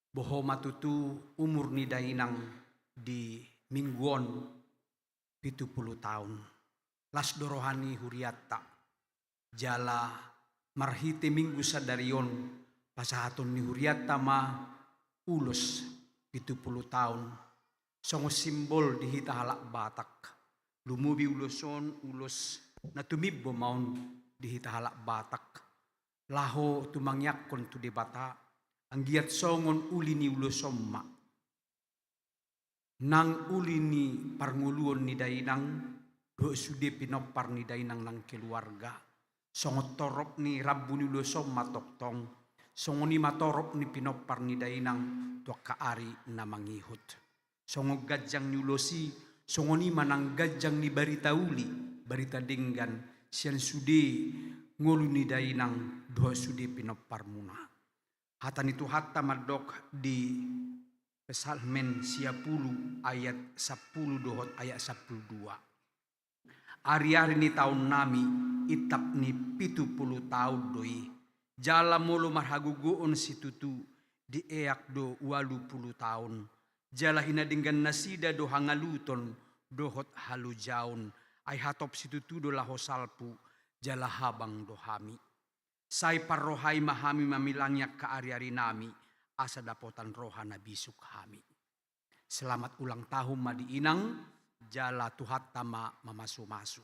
boha ma tutu umur ni dainang di minggu on? Pitu pulu taon. Las do roha ni hurianta. Jala marhite minggu sadari on, pasahaton ni hurianta ma ulos pitu pulu taon songon simbol di hita halak Batak. Lumobi ulos on ulos na tumimbo ma on di hita halak Batak laho tumangiangkon tu Debata, anggiat songon uli ni ulos on ma nang uli ni parngoluon ni dainang dohot sude pinompar ni dainang nang keluarga, songon torop ni rambu ni ulos on ma tongtong, songon i ma torop ni pinompar ni dainang tu angka ari na mangihut. Songon ganjang ni ulos i, songon i ma nang ganjang ni barita uli, barita denggan sian sude ngolu ni dainang dohot sude pinomparmuna. Hata ni Tuhanta mandok di Psalmen sia pulu ayat sampulu dohot ayat sampulu dua. Ariari ni taonnami intap ni pitu pulu taon do i, jala molo marhagogoon situtu dieak do ualu pulu taon, jala hinadenggan nasida do hangaluton dohot halojaon, ai hatop situtu do laho salpu, jala habang do hami. Sai parrohai ma hami mamilangi angka ariarinami, asa dapotan roha na bisuk hami. Selamat ulang tahun ma di inang, jala Tuhanta ma mamasumasu.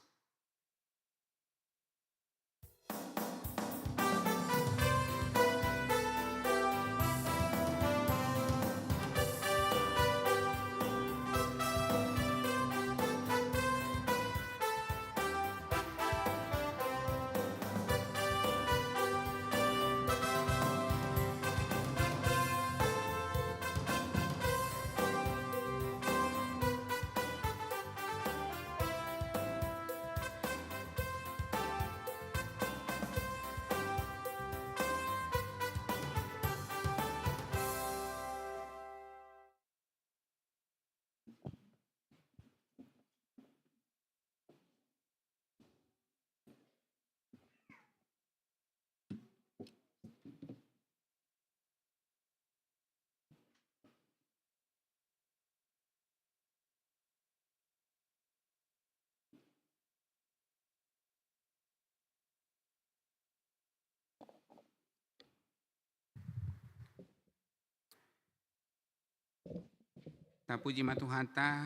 Tapuji ma Tuhanta,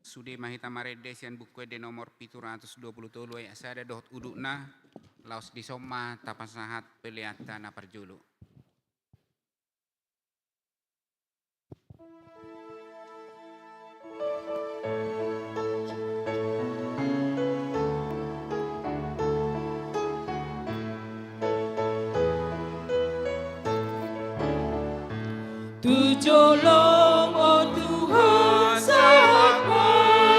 sude ma hita marende sian Buku Ende nomor pitu ratus dua pulu tolu ayat sada dohot udutna, laos dison ma tapasahat peleanta na parjolo. Tu jolom, o Tuhan, sahat ma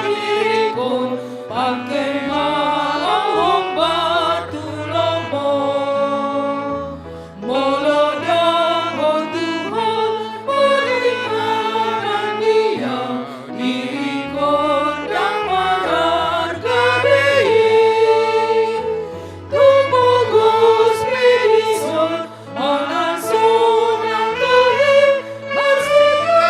diringkon, pangke ma au hombar tu lomo. Molo dang, o Tuhan, paringanan dia, diringkon dang mararga be i. Tumogos be dison, manang sonang tahe, marsiha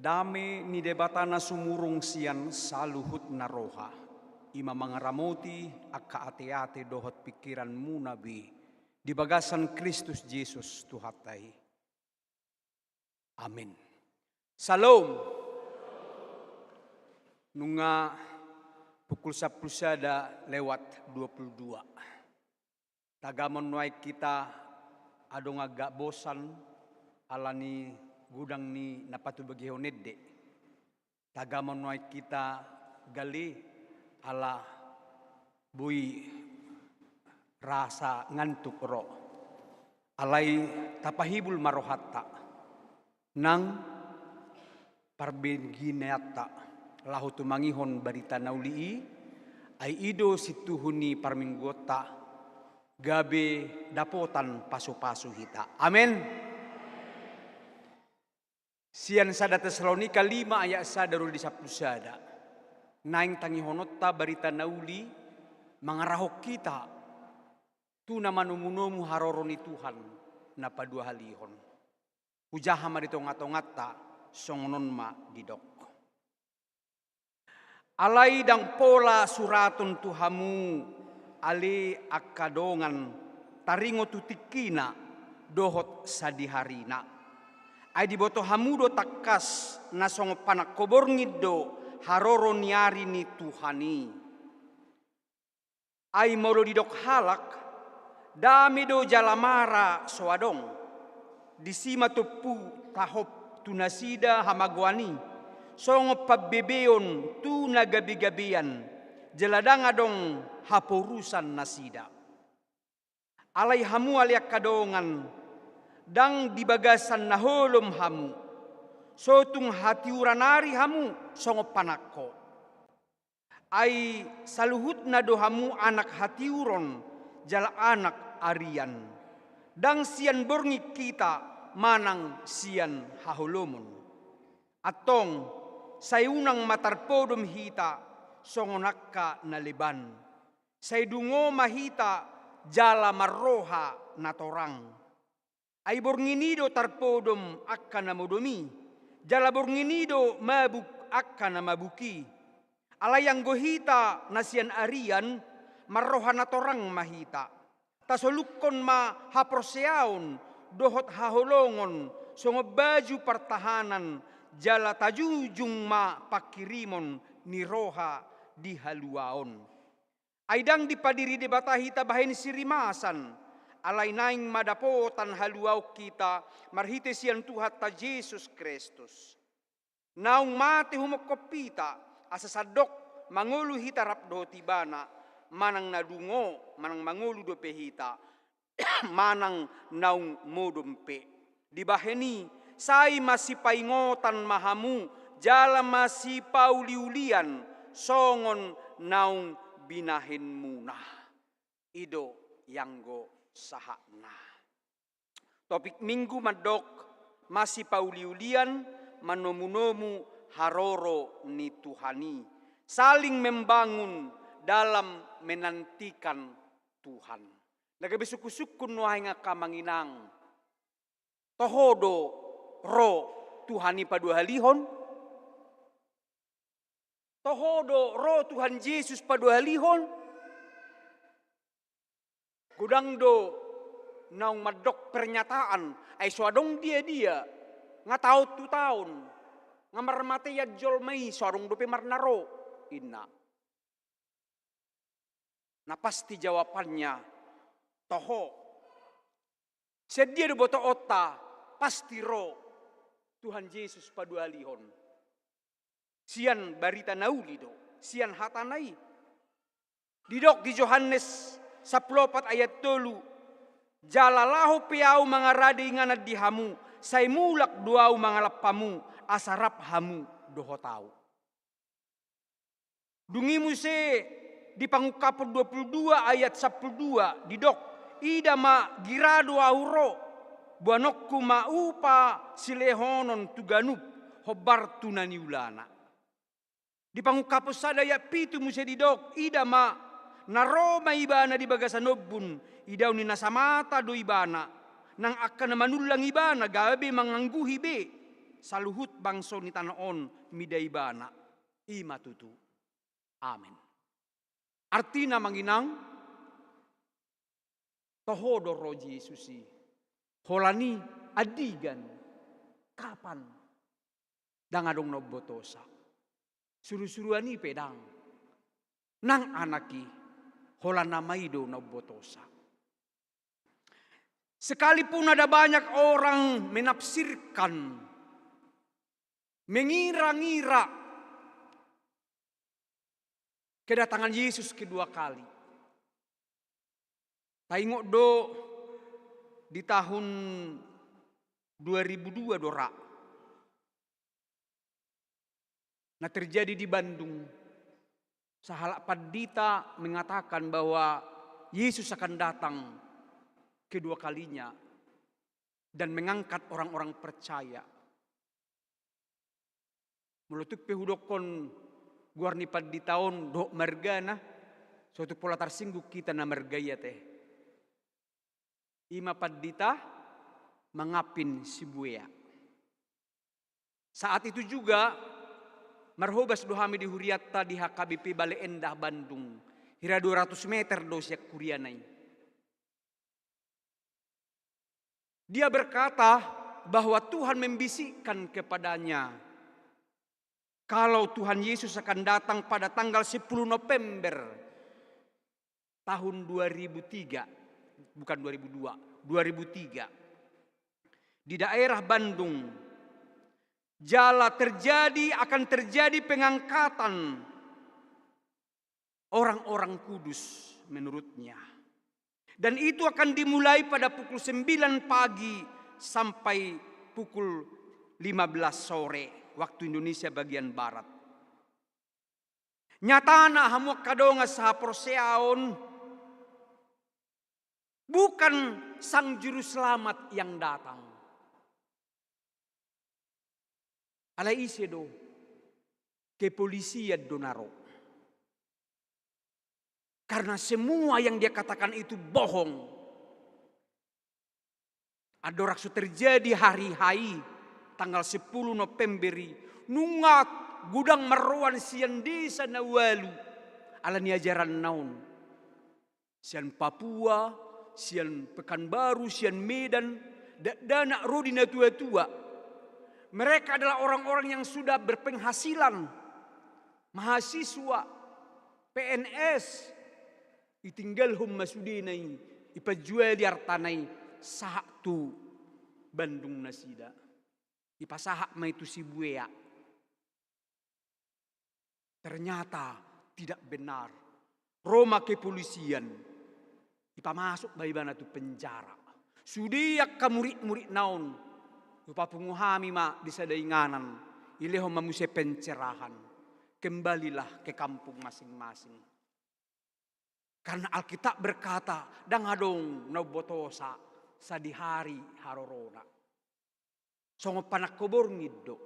Dame ni Debata na sumurung sian saluhutna roha, i ma mangaramoti angka ateate dohot pingkiranmuna be di bagasan Kristus Jesus Tuhanta i. Amin. Syalom. Nunga pukul sampulu sada lewat dua pulu dua. Tagamon nuaeng hita adong agak bosan ala ni godang ni na patubegehon ende. Tagamon nuaeng hita gale ala boi rasa ngantuk ro. Alai tapahibul ma rohanta nang parbeginaanta laho tumangihon barita na uli i, ai i do sintuhu ni parmingguonta, gabe dapotan pasupasu hita. Amen. Sian sada Tesalonika lima ayat sada ro di sampulu sada. Naeng tangihononta barita na uli mangarahon hita tu na manomunomu haroro ni Tuhan na paduahalihon. Hujaha ma di tongatonganta, songon on ma didok. Alai ndang pola suraton tu hamu ale angka dongan taringot tu tingkina dohot sadiharina. Ai diboto hamu do tangkas na songon panangko borngin do haroro ni ari ni Tuhan i. Ai molo didok halak, dame do jala mara so adong. Disi ma tompu tahop tu nasida hamagoan i, songon pambebeon tu na gabegabean, jala ndang adong haporusan nasida. Alai hamu ale angka dongan, ndang di bagasan na holom hamu, so tung hatiuran ari hamu songon panangko. Ai saluhutna do hamu anak hatiuron jala anak arian. Ndang sian borngin hita manang sian haholomon. Antong, sai unang ma tarpodom hita songon angka na leban. Sai dungo ma hita jala marroha na torang. Ai borngin i do tarpodom angka na modom i, jala borngin i do mabuk angka na mabuk i. Alai anggo hita na sian arian, marroha na torang ma hita. Tasolukkon ma haporseaon dohot haholongon songon baju partahanan, jala tajujung ma pangkirimon ni roha di haluaon. Ai ndang dipadiri Debata hita bahen sirimasan, alai naeng ma dapotan haluaon hita marhite sian Tuhanta Jesus Kristus. Naung mate humongkop hita, asa sandok mangolu hita rap dohot Ibana, manang na dungo, manang mangolu dope hita, manang naung modom pe. Dibahen i, sai masipaingotan ma hamu, jala masipauliulian, songon naung binahenmuna. I do ianggo sahatna. Topik Minggu mandok, masipauliulian manomunomu haroro ni Tuhan i. Saling membangun dalam menantikan Tuhan. Na gabe sungkunsungkun nuaeng angka amang inang. Toho do ro Tuhan i paduahalihon? Toho do ro Tuhan Jesus paduahalihon? Godang do naung mandok pernyataan, ai so adong dia-dia, nga taon tu taon, nga marmatean jolma i, so adong dope marna ro, inna. Na pasti jawabannya toho. Sian dia do botoonta pasti ro Tuhan Jesus paduahalihon? Sian barita na uli do, sian hatana i. Didok di Johannes sampulu opat ayat tolu, jala laho pe ahu mangarade inganan di hamu, sai mulak do ahu mangalap hamu, asa rap hamu dohot ahu. Dung i muse di Pangungkapon dua pulu dua ayat sampulu dua didok, ida ma gira do ahu ro, boanonku ma upa silehonon tu ganup, hombar tu na niulana. Di Pangungkapon sada ayat pitu muse didok, ida ma na ro ma ibana di bagasan ombun, idaon ni na samata do ibana, nang angka na manullang ibana gabe mangangguhi be. saluhut bangso ni tano on mida Ibana. I ma tutu. Amen. Artina, amang inang, toho do ro Jesus i. Holan i andigan, kapan, ndang adong na umbotosa. Surusuruan i pe ndang. Nang Anak i, holan Ama i do na umbotosa. Sekalipun ada banyak orang menafsirkan, mengira-ngira kedatangan Yesus kedua kali. Taingot do di tahun dua ribu dua do ra na terjadi di Bandung. Sahalak pandita mengatakan bahwa Yesus akan datang kedua kalinya dan mengangkat orang-orang percaya. Molo tung pe hudokkon goar ni pandita on dohot margana, so tung pola tarsinggung hita na marga i ate. I ma pandita Mangapin Sibuea. Saat itu juga marhobas do hami di hurianta di H K B P Bale Endah Bandung. Hira dua ratus meter do sian huriana i. Dia berkata bahwa Tuhan membisikkan kepadanya, kalau Tuhan Yesus akan datang pada tanggal sepuluh November tahun dua ribu tiga, bukan dua ribu dua, dua ribu tiga, di daerah Bandung, jala terjadi, akan terjadi pengangkatan orang-orang kudus menurutnya. Dan itu akan dimulai pada pukul sembilan pagi sampai pukul lima belas sore waktu Indonesia bagian barat. Nyatana, hamu angka dongan sahaporseaon, bukan Sang Juruselamat yang datang. Alai ise do? Kepolisian do na ro. Karena semua yang dia katakan itu bohong. Andorang so terjadi hari H I, tanggal sepuluh November i, nunga godang marroan sian desa na ualu ala ni ajaranna on. Sian Papua, sian Pekanbaru, sian Medan, dakdanak ro di natuatua. Mereka adalah orang-orang yang sudah berpenghasilan, mahasiswa, P N S, ditinggalhon ma sudena i, dipajuali artana i, sahat tu Bandung nasida. Dipasahat ma i tu Sibuea. Ternyata tidak benar. Ro ma kepolisian, dipamasuk ma ibana tu penjara. Sude angka murid-muridna on, hupapungu hami ma di sada inganan, dilehon ma muse pencerahan. Kembalilah ke kampung masing-masing. Karena Alkitab berkata, ndang adong na umbotosa sadihari harorona. Songon panangko borngin do.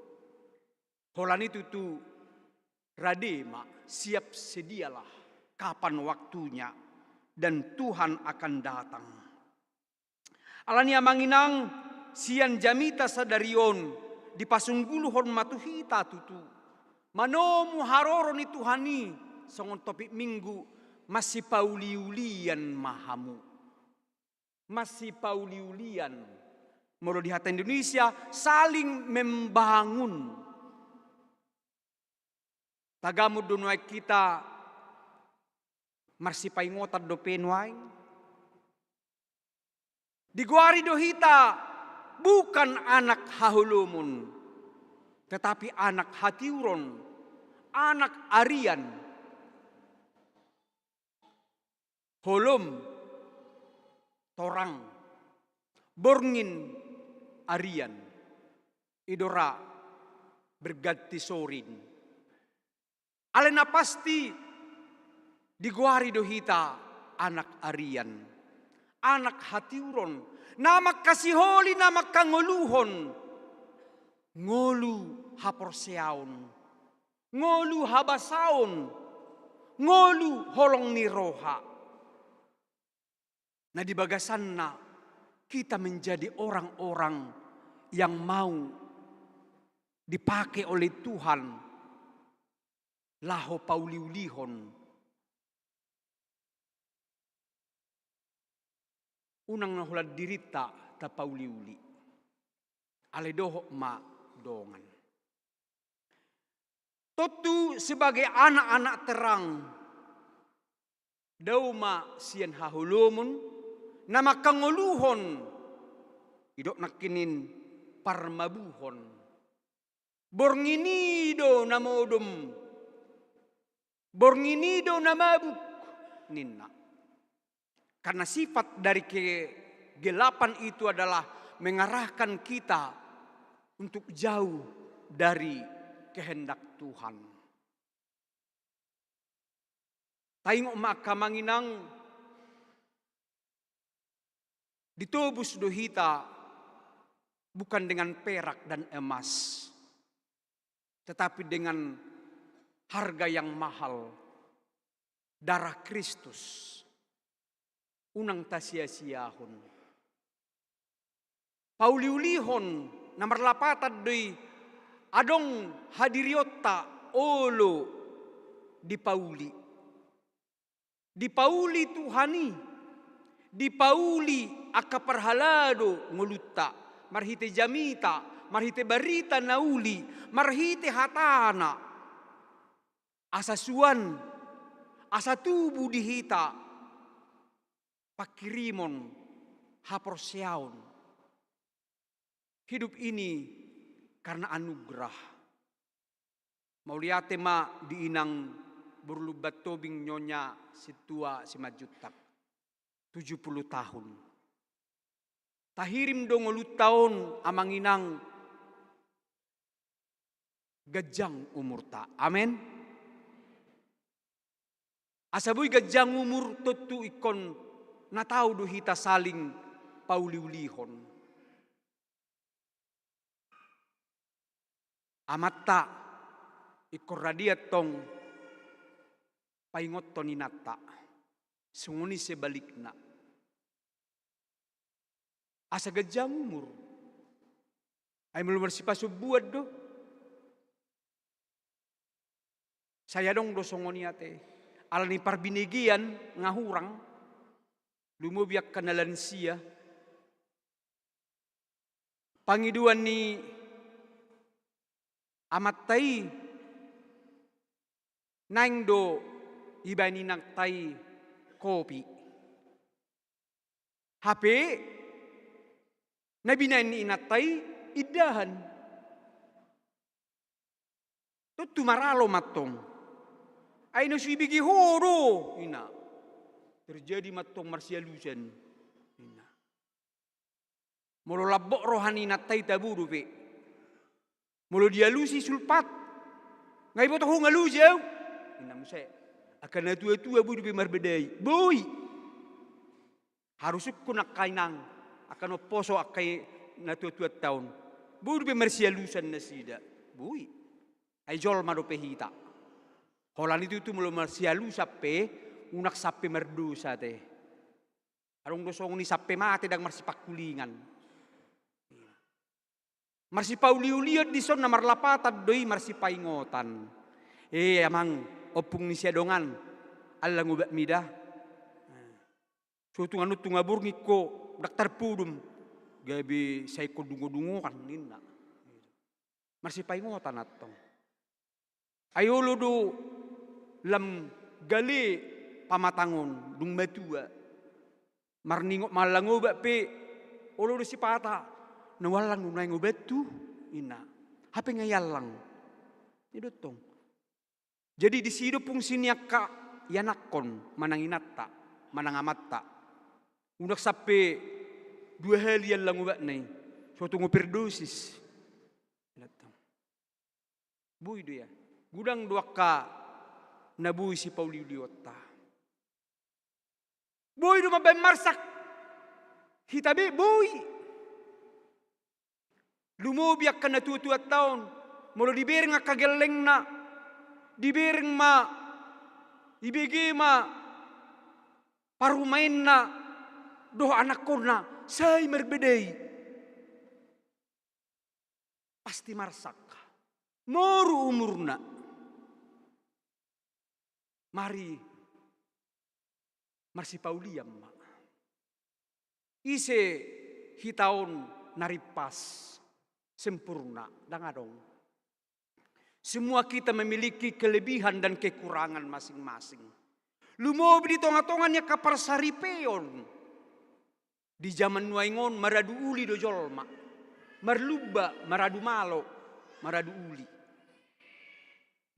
Holan i tutu, rade ma, siap sedialah, kapan waktunya, dan Tuhan akan datang. Alani, amang inang, sian jamita sadari on dipasunggulhon ma tu hita tutu, manomu haroro ni Tuhan i, songon topik Minggu, masipauliulian ma hamu. Masipauliulian. Molo di hata Indonesia, saling membangun. Tagamon do nuaeng hita marsipaingotan dope nuaeng. Digoari do hita bukan anak haholomon, tetapi anak hatiuron, anak arian. Holom, torang, borngin, arian. I do ra berganti sorin. Alai na pasti digoari do hita anak arian, anak hatiuron, na mangkasiholi, na mangkangoluhon ngolu haporseaon, ngolu habasaon, ngolu holong ni roha. Na di bagasanna kita menjadi orang-orang yang mau dipake oleh Tuhan laho pauliulihon. Unang na holan dirinta tapauliuli. Alai dohot ma dongan. Tontu sebagai anak-anak terang, dao ma sian haholomon na mangkangoluhon, didok nangkining parmabuhon. Borngin i do na modom, borngin i do na mabuk, ninna. Karena sifat dari kegelapan itu adalah mengarahkan kita untuk jauh dari kehendak Tuhan. Taingot ma angka amang inang, ditobus do hita bukan dengan perak dan emas, tetapi dengan harga yang mahal, darah Kristus. Unang tasia-siahon. Pauliulihon na marlapatan do i, adong hadirionta olo dipauli. Dipauli Tuhan i, dipauli angka parhalado ngolunta, marhite jamita, marhite barita na uli, marhite hatana. Asa suan, asa tubu di hita pangkirimon haporseaon. Hidup ini karena anugerah. Mauliate ma di inang boru Lumban Tobing, Nyonya Sintua Simanjuntak, tujuh puluh tahun. Tahirim do ngolunta on, amang inang, ganjang umurta. Amen. Asa boi ganjang umur, tontu ingkon na tau do hita saling pauliulihon. Amanta ingkon rade antong paingothon inanta. Songon i sebalikna. Asa ganjang umur. Ai molo marsipasombuan do. Sai adong do songon i ate. Alani parbinegean nga hurang. Lumobi angka na lansia. Pangidoan ni amanta i, naeng do ibaen inanta i kopi. Hape na binaen ni inanta i indahan. Tontu maralo mantong. Ai na so ibege ho do, ninna. Terjadi mantong marsialusan, ninna. Molo lambok roha ni inanta i, tabo dope. Molo dialusi sulpat, nga iboto ho nga loja au, ninna muse. Angka natuatua boi dope marbadai. Boi. Harus ingkon angka inang, angka na umposo angka i, natuatuanta on. Boi dope marsialusan nasida. Boi. Ai jolma dope hita. Holan i tutu molo marsialusan pe, unang sampe mardosa ate. Adong do songon i sampe mate ndang marsipangkulingan. Marsipauliulion dison na marlapatan do i marsipaingotan. E amang, ompung ni siadongan, allang obatmi da. So tung annon tung borngin ho, ndang tarpodom. Gabe sai ingkon dungondungoan, ninna. Marsipaingotan antong. Ai olo do lam gale pamatang on, dung matua. Marningot ma allang obat pe, olo do sipata, na huallang do nuaeng obathu, ninna. Hape nga iallang. Ninna do tong. Jadi disi do fungsi ni angka ianakhon, manang inanta, manang amanta. Unang sampe dua hali allang obatna i, so tung overdosis. Boi do ia. Godang do angka na boi sipauliulionta. Boi do mambaen marsak hita be, boi. Lumobi angka natuatuanta on, molo dibereng angka gellengna, dibereng ma, ibege ma parumaenna dohot anakhonna, sai marbadai. Pasti marsak. Moru umurna. Mari marsipaulian ma. Ise hita on na rimpas, sempurna? Ndang adong. Semua kita memiliki kelebihan dan kekurangan masing-masing. Lumobi di tonga-tonga ni angka parsaripeon. Di zaman nuaeng on maradu uli do jolma. Marlumba, maradu malo, maradu uli.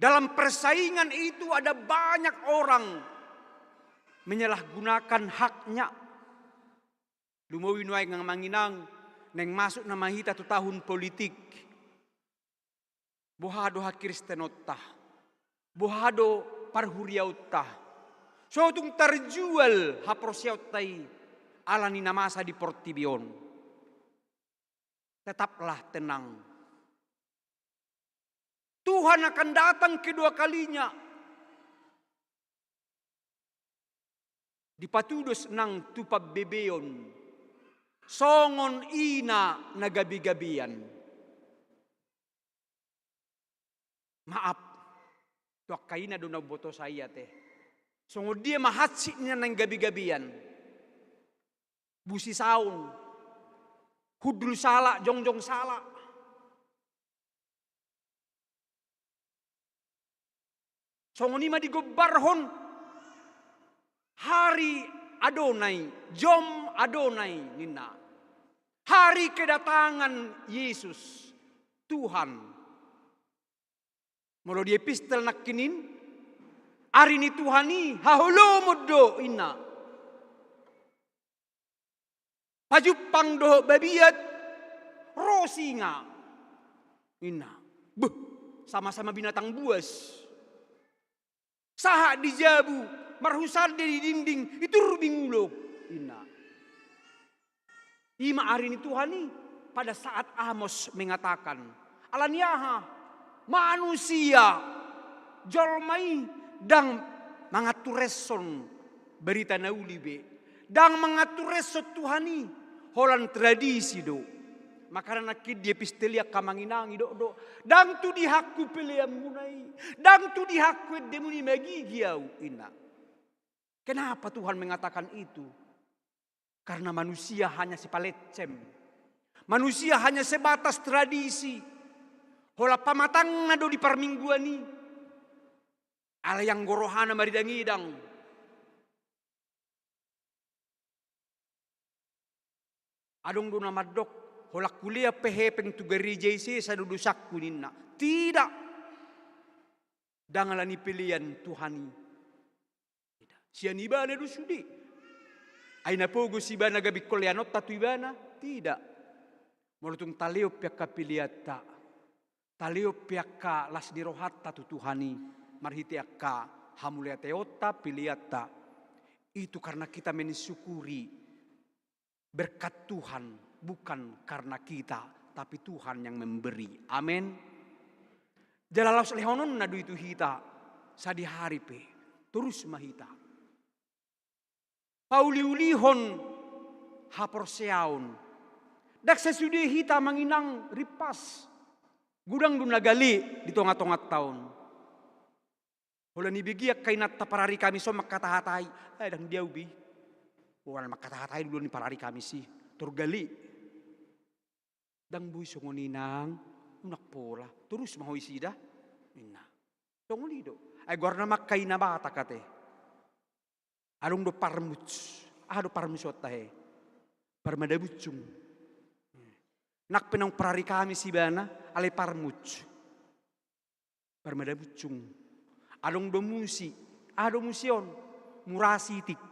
Dalam persaingan itu ada banyak orang menyalahgunakan haknya. Lumobi nuaeng, amang inang, naeng masuk nama hita tu tahun politik. Boha do hakristenonta? Boha do parhuriaonta? So tung tarjual haporseaonta i ala ni na masa di portibi on. Tetaplah tenang. Tuhan akan datang kedua kalinya. Dipatudos nang tu pambebeon songon ina na gabe-gabean. Maaf, tu angka ina do na umboto sahat i ate. Songon dia ma hansit ni na naeng gabe-gabean? Busi saung, hundul sala, jongjong sala. Songon i ma digombarhon hari Adonai, Yom Adonai ninna. Hari kedatangan Yesus, Tuhan. Molo di epistel nangkining, ari ni Tuhan i haholomon do inna. Pajumpang dohot babiat, ro singa. Inna. Beh, sama-sama binatang buas. Sahat di jabu, marhusande di dinding, itur bingulok. Inna. I ma ari ni Tuhan i, pada saat Amos mengatakan, ala ni aha? Manusia, jolma i ndang mangatureshon barita na uli be. Ndang mangatureshon Tuhan i, holan tradisi do. Makana nangkin di epistel i angka amang inang, didok do, ndang tu dihangku peleanmuna i, ndang tu dihangku endemuna i magigi ahu, inna. Kenapa Tuhan mengatakan itu? Karena manusia hanya sipalessem. Manusia hanya sebatas tradisi. Holan pamatangna do di parmingguan i. Alai anggo rohana maridang-idang. Adong do na mandok, holan hulean pe hepeng tu gareja i sesa do dosangku ninna. Tidak. Ndang ala ni pelean Tuhan i. Sian ibana do sude. Ai na pogos ibana gabe ingkon leanonta tu ibana? Tidak. Molo tung talehon pe angka peleanta, talehon pe angka las ni rohanta tu Tuhan i, marhite angka hamauliateonta, peleanta, itu karena kita mensyukuri berkat Tuhan, bukan karena kita, tapi Tuhan yang memberi. Amin. Jala laos lehononna do i tu hita, sadihari pe, torus ma hita pauliulihon haporseaon. Ndang sasude hita, amang inang, rimpas. Godang do na gale di tonga-tonganta on. Holan i bege angka inanta parari Kamis on mangkatahatai, eh, ndang di ahu be. Holan mangkatahatai do ulaon ni parari Kamis i, tor gale. Ndang boi songon i, inang, unang pola. Torus ma ho isida, inna. Songon i do. Ai goarna ma angka ina Batak ate. Adong do parmuc. Aha do parmuc on tahe? Parmada buncung. Nang pe naung parari Kamis ibana, alai parmuc. Parmada buncung. Adong do musi. Aha do musi on? Murasi itik.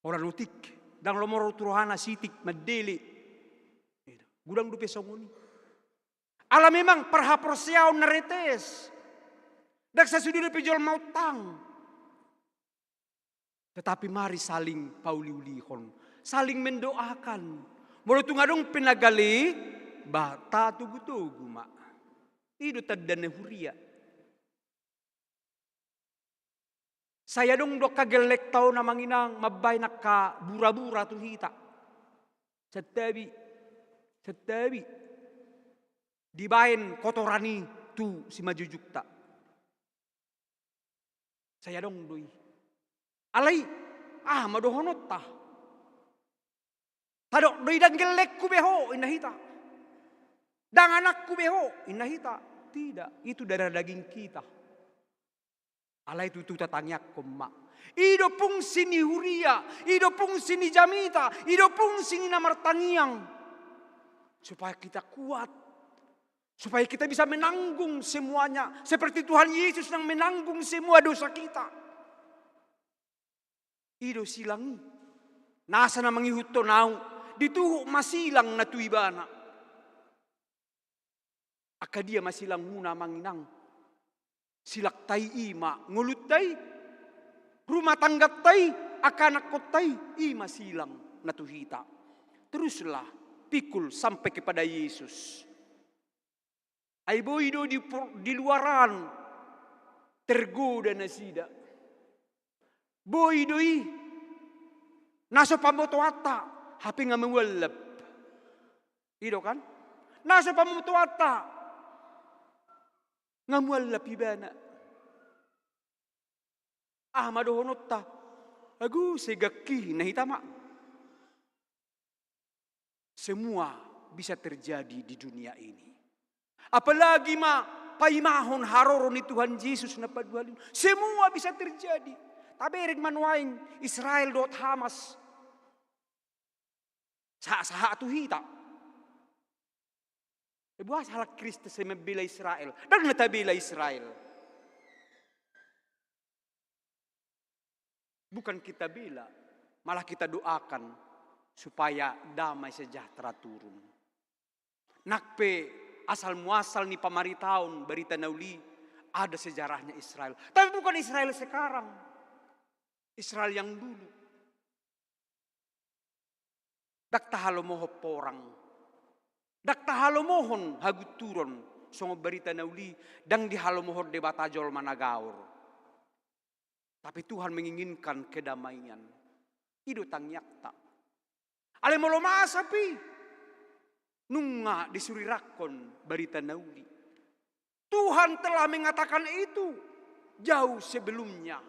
Holan otik, ndang lomo ro tu rohana sitik, mandele. Godang dope songon i. Ala memang parhaporseaon na retes. Ndang sasude dope jolma ontang. Tetapi mari saling pauliulihon, saling mendoakan. Molo tung adong pe na gale, ba tatogutogu ma. I do tanda na huria. Sai adong do angka gellengta on, amang inang, mambahen angka burabura tu hita. Santabi, santabi. dibaen kotoran i tu simanjujungta. Sai adong do i. Alai, aha ma dohononta? Tadok do i, ndang gellengku be ho, inna hita. Ndang anakku be ho, inna hita. Tidak, itu darah daging kita. Alai tutu tatangiangkon ma. I do fungsi ni huria, i do fungsi ni jamita, i do fungsi ni na martangiang. Supaya kita kuat. Supaya kita bisa menanggung semuanya. Seperti Tuhan Yesus yang menanggung semua dosa kita. I do silang i. Nasa na mangihuthon ahu, dituhuk ma silang na tu ibana. Angka dia ma silangmuna, amang inang? Silangta i i ma ngolunta i, rumah tangganta i, angka anakkonta i, i ma silang na tu hita. Teruslah pikul sampai kepada Yesus. Ai boi do di, di luaran tergoda nasida. Boi do i na so pamotoanta, hape nga muallap. I do kan? Na so pamotoanta, nga muallap ibana. Aha ma dohononta? Agu, segak i, inna hita ma. Semua bisa terjadi di dunia ini. Apalagi ma paimahon haroro ni Tuhan Jesus na paduahalihon. Semua bisa terjadi. Tabereng ma nuaeng Israel dohot Hamas. Sahat-sahat tu hita. Boasa halak Kristen sai mambela Israel? Ndang na tabela Israel. Bukan kita bela, malah kita doakan supaya damai sejahtera turun. Nang pe asal muasal ni pamaritaon Barita Na Uli, ada sejarahnya Israel. Tapi bukan Israel sekarang. Israel yang dulu. Ndang tahalomohon porang. Ndang tahalomohon hagunturon, songon Barita Na Uli, ndang dihalomohon Debata jolma na gaor. Tapi Tuhan menginginkan kedamaian. I do tangiangta. Alai molo masa pe i, nunga disurirangkon Barita Na Uli. Tuhan telah mengatakan itu jauh sebelumnya.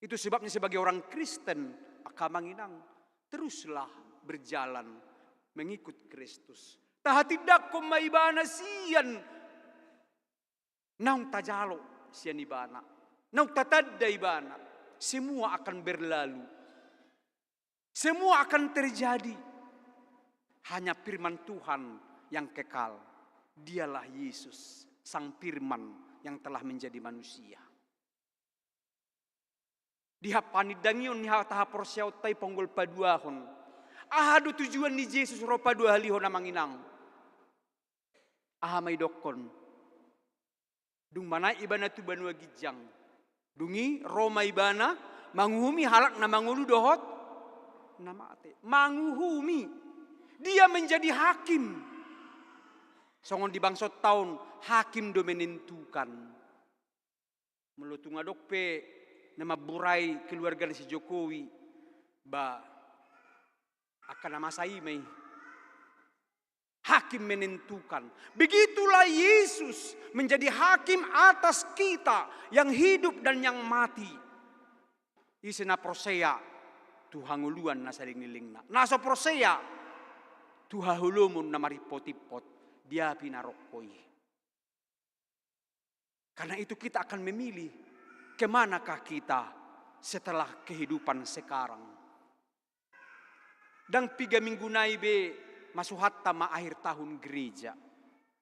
Itu sebabnya sebagai orang Kristen, angka amang inang, teruslah berjalan mengikut Kristus. Tahatindangkon ma ibana sian naung tajalo sian ibana, naung tatanda ibana. Semua akan berlalu. Semua akan terjadi. Hanya firman Tuhan yang kekal. Dialah Yesus, Sang Firman yang telah menjadi manusia. Di hapanindangion ni hata haporseaonta i, panggol paduahon. Aha do tujuan ni Jesus ro paduahalihon, amang inang? Aha ma idokkon? Dung manaek ibana tu banua ginjang, dung i ro ma ibana manguhumi halak na mangolu dohot na mate. Manguhumi. Dia menjadi hakim. Songon di bangsonta on, hakim do menentukan. Molo tung adong pe na mamburai keluarga ni si Jokowi, ba, angka na masa i ma i. Hakim menentukan. Begitulah Yesus menjadi hakim atas kita yang hidup dan yang mati. Ise na porsea tu hangoluan na salelenglelengna, na so porsea tu haholomon na maripotimpot di api narokko i. Karena itu kita akan memilih ke manakah kita setelah kehidupan sekarang. Ndang piga minggu nai be masuhatta ma akhir tahun gereja,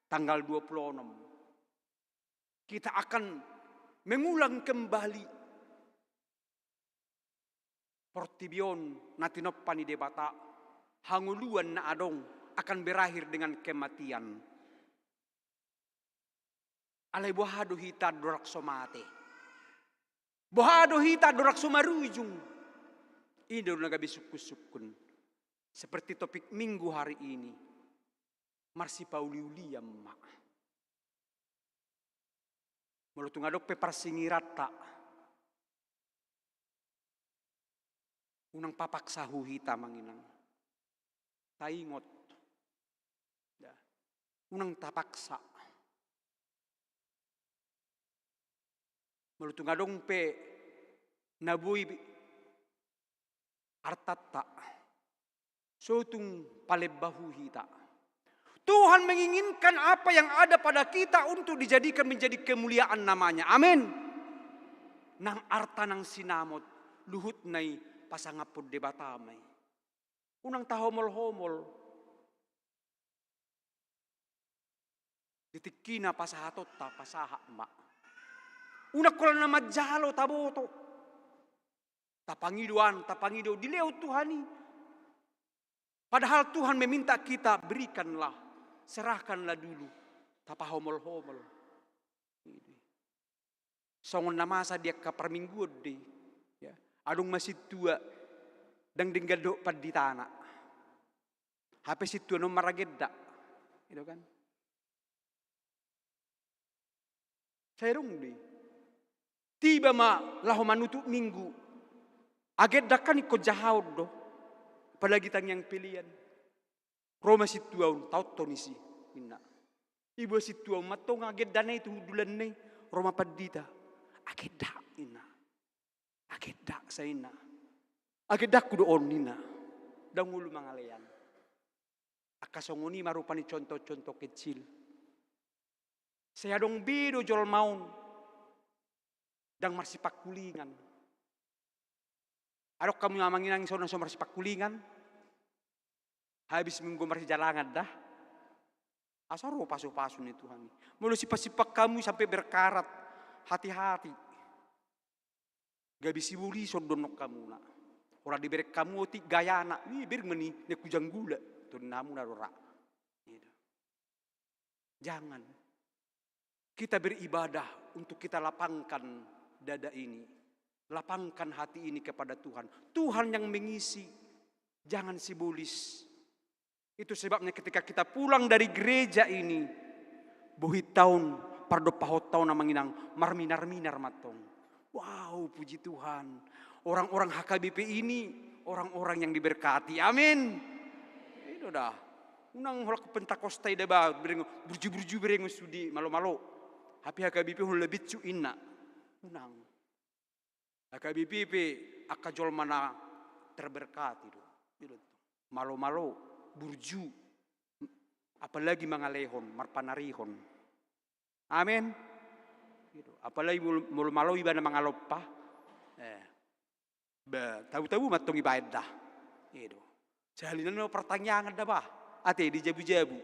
tanggal dua puluh enam. Kita akan mengulang kembali portibi on na tinompa ni Debata, hangoluan na adong akan berakhir dengan kematian. Alai boha do hita andorang so mate? Boha do hita andorang so marujung? I do na gabe sungkun-sungkun. Seperti topik minggu hari ini. Marsipauliulian ma. Molo tung adong pe parsingiranta, unang papaksa hu hita, amang inang. Taingot. Da. Unang tapaksa. Molo tung adong pe na boi artanta, so tung palembahu hita. Tuhan menginginkan apa yang ada pada kita untuk dijadikan menjadi kemuliaan namanya. Amin. Nang arta nang sinamot, luhutna i pasangaphon Debata ma i. Unang tahomol-homol. Di tingkina pasahatonta, pasahat ma. Unang holan na manjalo taboto. Tapangido an, tapangido, dilehon Tuhan i. Padahal Tuhan meminta kita, berikanlah, serahkanlah dulu. Tapahomol-homol. Songon na masa di angka parmingguon do i. Ya. Adong ma sintua, ndang denggan dohot panditana. Hape sintua on maragendak. Gitu kan? Sai adong do i. Tiba ma laho manutup minggu. Agendak kan ingkon jahaon do. Apalagi tangiang pelean. Ro ma sintua on, taonton i si, ninna. Iboan sintua on ma antong agendana i tu hundulanna i, ro ma pandita. Agendak, ninna. Agendak, sai ninna. Agendakku do on, ninna. Ndang olo mangalean. Angka songon i ma rupani contoh-contoh kecil. Sai adong be do jolma on. Ndang marsipangkulingan. Adong hamu amang inang songon na so marsipangkulingan. Habis minggu marsijalangan da. Asa ro pasu-pasu ni Tuhan i. Molo simpang-simpang hamu sampe berkarat. Hati-hati. Gabe sibolison dohonon hamuna. Holan dibereng hamu otik gayana. Ih, bereng ma ni, ni kujang gula. Tonnamuna do ra. Gitu. Jangan. Kita beribadah untuk kita lapangkan dada ini. Lapangkan hati ini kepada Tuhan. Tuhan yang mengisi. Jangan sibolis. Itu sebabnya ketika kita pulang dari gereja ini, bohit taon, pardompakhon taon amang inang, marminar-minar ma antong. Wow, puji Tuhan. Orang-orang H K B P ini orang-orang yang diberkati. Amin. Itu dah. Unang holan Pentakosta i da ba, bereng, burju-burju bereng sude, malo-malo. Hape H K B P holan lebih cu inna. Unang. H K B P pe angka jolma na terberkati do. Malo-malo, burju. Apalagi mangalehon, marpanarihon. Amin. Gitu. Apalagi molo, molo malo iba na mangalompa. Eh. Ba, tabu-tabu ma antong ibaen da. Gitu. Sahali nai ma partangiangan da bah. Ate, dijabu-jabu.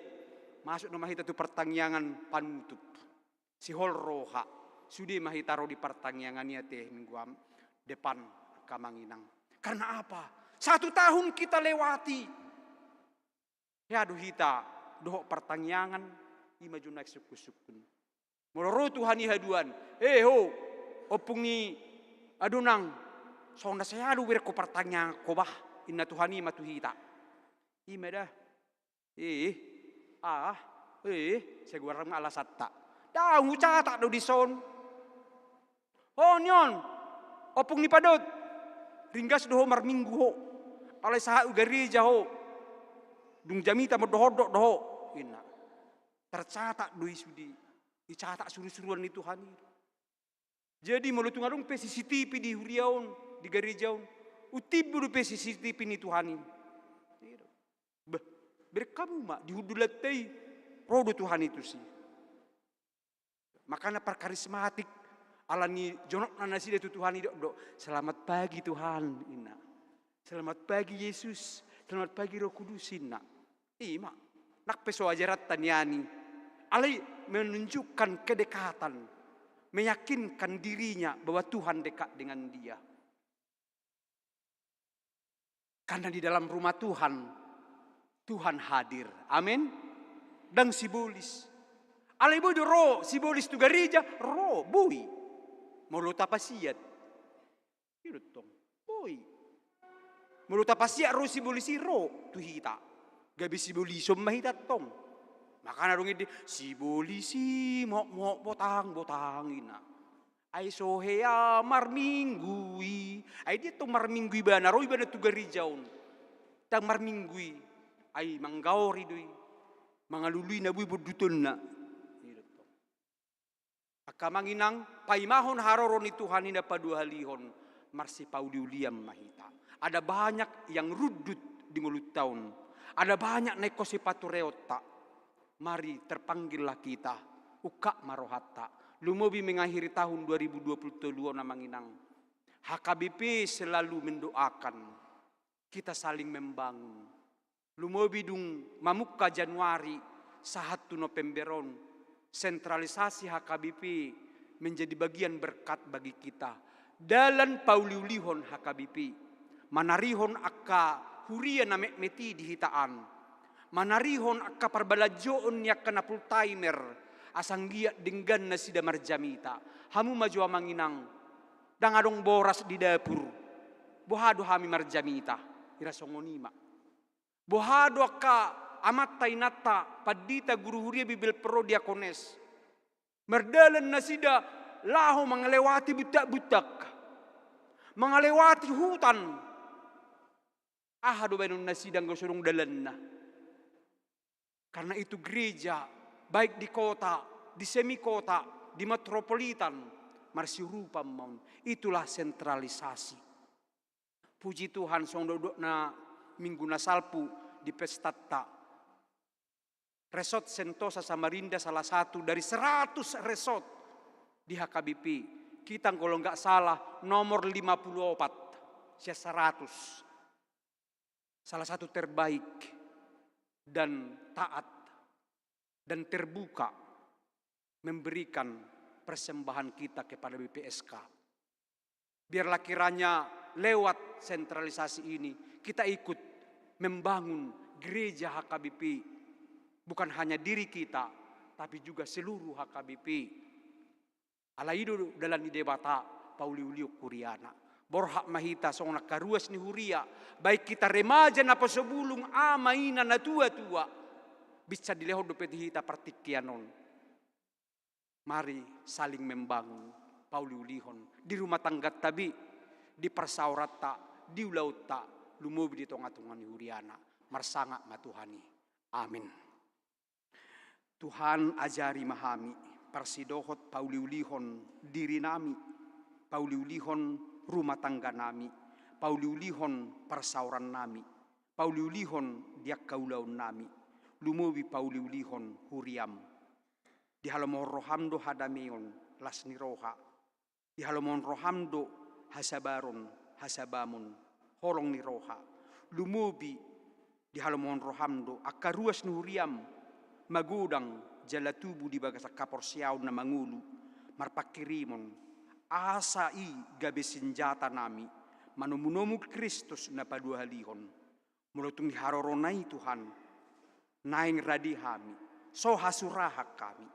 Masuk nama hita tu partangiangan panutup. Sihol roha. Sude ma hita ro di partangiangan i ate minggu am-, depan angka amang inang. Karena apa? Satu tahun kita lewati. Hea do hita dohot partangiangan, i ma jumlah sungkun-sungkun. Molo ro Tuhan i haduan, eh ho, ompung ni adonang, songon na sai hea do bereng ho partangiangan ho bah, inna Tuhan i ma tu hita. I ma da. Eh, ah, eh, sai goarna ma alasanta. Ndang hucatat do dison. Ho ni on, ompung ni Padot, ringgas do ho marminggu ho. Alai sahat tu gareja ho. Dung jamita mondok-ondok do ho, inna. Tercatat do i sude. Dicatat suru-suruan ni Tuhan i. Jadi molo tung adong pe C C T V di huria on, di gareja on, untimbo dope C C T V ni Tuhan i. Bah, bereng hamu ma, di hundulanta i, ro do Tuhan i tusi. Makana parkarismatik, ala ni jonokna nasida tu Tuhan i, dok, dok, "Selamat pagi Tuhan," inna. "Selamat pagi Yesus, selamat pagi Roh Kudus," inna. I ma, nang pe so ajaranta nian i. Alai menunjukkan kedekatan, meyakinkan dirinya bahwa Tuhan dekat dengan dia. Karena di dalam rumah Tuhan, Tuhan hadir. Amin. Ndang sibolis. Alai boi do ro sibolis tu gareja, ro, boi. Molo tapasiat. I do tong. Boi. Molo tapasiat ro sibolis i ro tu hita. Gabe sibolison ma hita tong. Makana adong ende, "Sibolis i mokmok botang, botang," inna. Ai so hea marminggu i. Ai dia tong marminggu ibana, ro ibana tu gareja on. Ndang marminggu i. Ai manggaori do i. mangalului na boi bondutonna. Angka amang inang, paimahon haroro ni Tuhan i na paduahalihon, marsipauliulian ma hita. Ada banyak yang rundut di ngolunta on. Ada banyak na ingkon sipatureonta. Mari terpanggillah kita, ungkap ma rohanta. Lumobi mengakhiri tahun dua ribu dua puluh tolu on amang inang. H K B P selalu mendoakan kita saling membangun. Lumobi dung mamungka Januari sahat tu November on, sentralisasi H K B P menjadi bagian berkat bagi kita. Dalan pauliulihon H K B P, manarihon angka huria na metmet i di hita an, manarihon angka parbalanjoon ni angka na full timer, asa anggiat denggan nasida marjamita. Hamu ma jo amang inang, ndang adong boras di dapur, boha do hami marjamita? Hira songon i ma. Boha do angka amanta inanta, pandita, guru huria, Bibel pro, diakones? Mardalan nasida laho mangalewati buntakbuntak, mangalewati hutan. Aha do baenon nasida anggo so adong dalanna? Karena itu gereja, baik di kota, di semi kota, di metropolitan, marsiurupan ma on. Itulah sentralisasi. Puji Tuhan, songon didok na minggu na salpu di pestanta. Resort Sentosa Samarinda salah satu dari seratus resort di H K B P. Kita kalau nggak salah nomor lima puluh empat sian seratus. Salah satu terbaik dan taat dan terbuka memberikan persembahan kita kepada B P S K. Biarlah kiranya lewat sentralisasi ini kita ikut membangun gereja H K B P, bukan hanya diri kita, tapi juga seluruh H K B P. Alai i do dalan ni Debata pauliulion huriana. Borhat ma hita songon angka ruas ni huria, baik hita remaja, naposobulung, ama, ina, natuatua, bisa dilehon dope tu hita partingkian on. Mari saling membangun, pauliulihon di rumah tangganta be, di parsaoranta, di ulaonta, lumobi di tongatonga ni huriana. Marsangap ma Tuhan i. Amin. Tuhan, ajari ma hami parsidohot pauliulihon dirinami, pauliulihon rumah tangganami, pauliulihon parsaorannami, pauliulihon di angka ulaonnami, lumobi pauliulihon huriam. Dihalomohon roham do hadameon, las ni roha. Dihalomohon roham do hasabaron, hasabamon, holong ni roha. Lumobi dihalomohon roham do angka ruas ni huriam, magodang jala tubu di bagasan haporseaon na mangolu, marpangkirimon, asa i gabe sinjatanami manomunomu Kristus na paduahalihon. Molo tung diharorona i Tuhan, naeng rade hami, so hasurahan hami,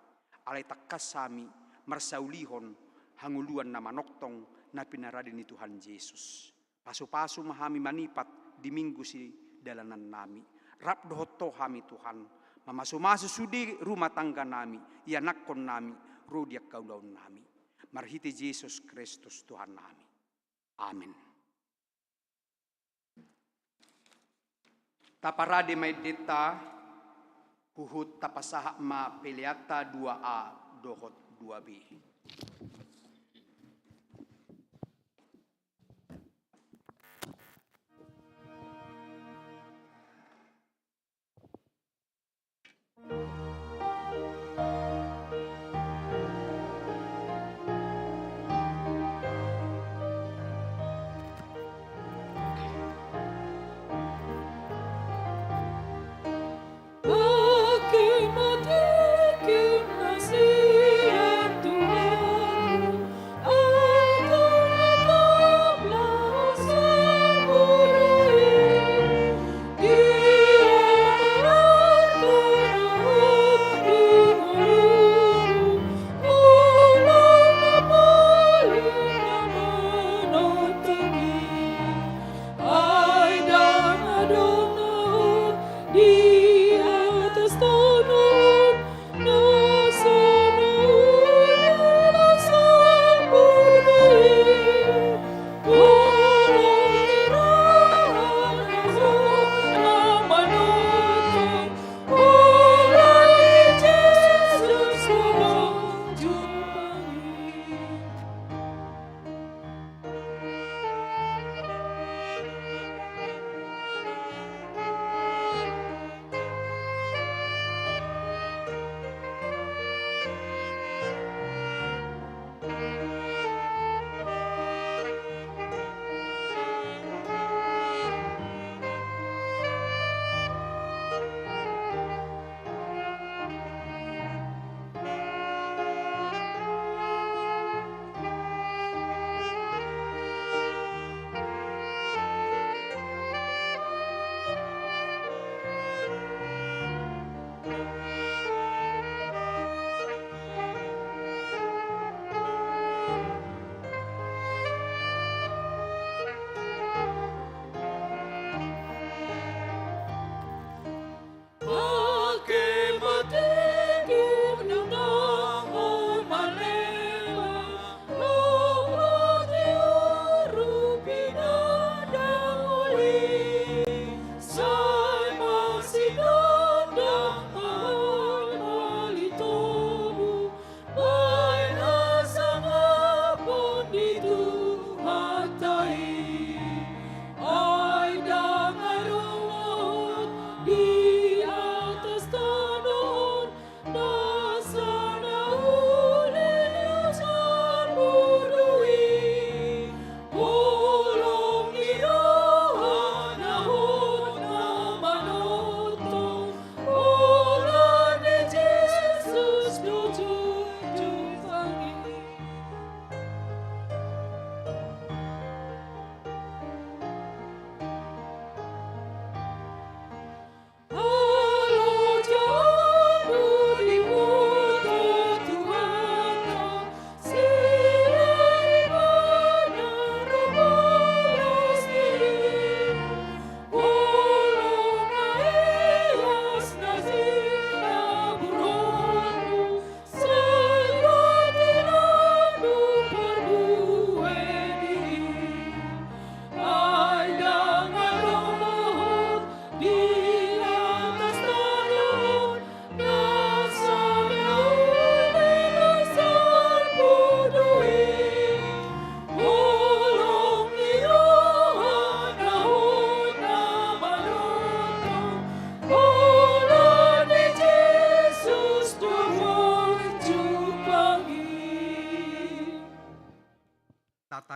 alai tangkas hami marsaulihon hangoluan na manongtong na pinarade ni Tuhan Jesus. Pasupasu ma hami manipat di minggu sidalanannami. Rap dohot Ho hami Tuhan, mamasumasu sude rumah tangganami, ianakkonnami, ro di angka ulaonnami. Marhite Jesus Kristus Tuhannami. Amin. Taparade ma endenta, huhut tapasahat ma peleanta dua A dohot dua B.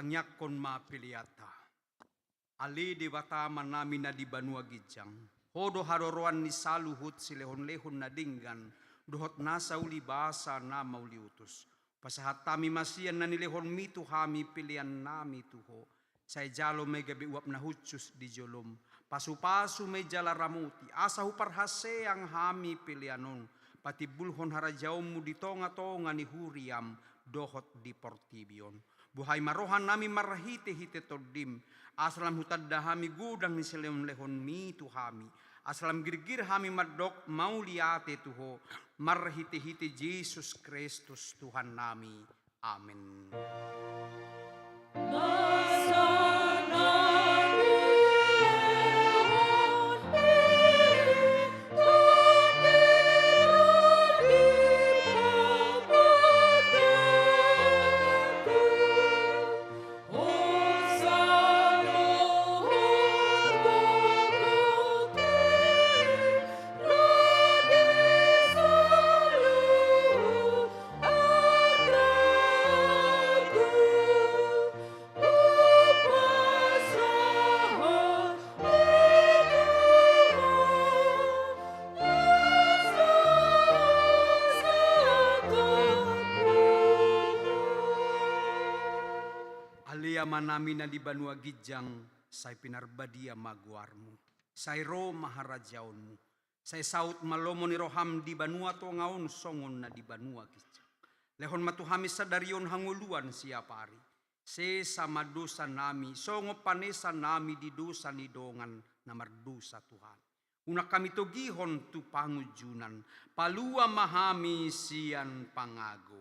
Tangiangkon ma peleanta. Ale Debata Amanami na di banua ginjang, Ho do haroroan ni saluhut silehonlehon na denggan dohot nasa ulibasa na mauliutus. Pasahat hami ma sian na nilehonMi tu hami peleannami tu Ho. Sai jalo ma i gabe uap na hushus di joloM. Pasupasu ma i jala ramoti, asa huparhaseang hami pelean on patimbulhon harajaonMu di tongatonga ni huriaM dohot di portibi on. Buhai ma rohanami marhitehite TondiM, asa lam hutanda hami godang ni silehonlehonMi tu hami, asa lam girgir hami mandok mauliate tu Ho, marhitehite Jesus Kristus Tuhannami. Amen. Ale Amanami na di banua ginjang, sai pinarbadia ma goarMu. Sai ro ma harajaonMu. Sai saut ma lomo ni rohaM di banua tonga on songon na di banua ginjang. Lehon ma tu hami sadari on hangoluan siapari. Sesa ma dosanami, songon panesanami di dosa ni dongan na mardosa tu hami. Unang hami togihon tu pangunjunan, palua ma hami sian pangago.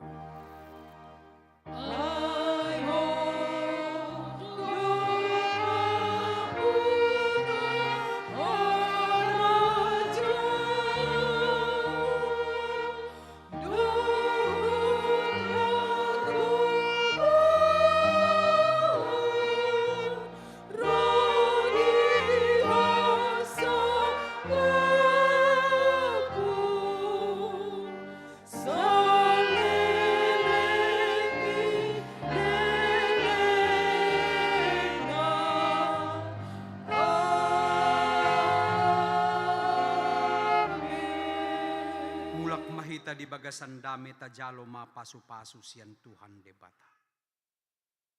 Mulak ma hita di bagasan dame, tajalo ma pasupasu sian Tuhan Debata.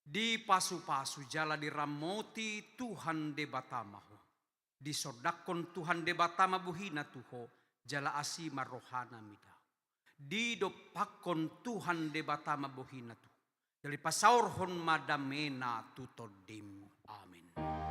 Dipasupasu jala diramoti Tuhan Debata ma ho. Disondangkon Tuhan Debata ma bohiNa tu ho, jala asi ma rohaNa mida ho. Didompakkon Tuhan Debata ma bohiNa tu ho, jala dipasaorhon ma dameNa tu tondim. Amen.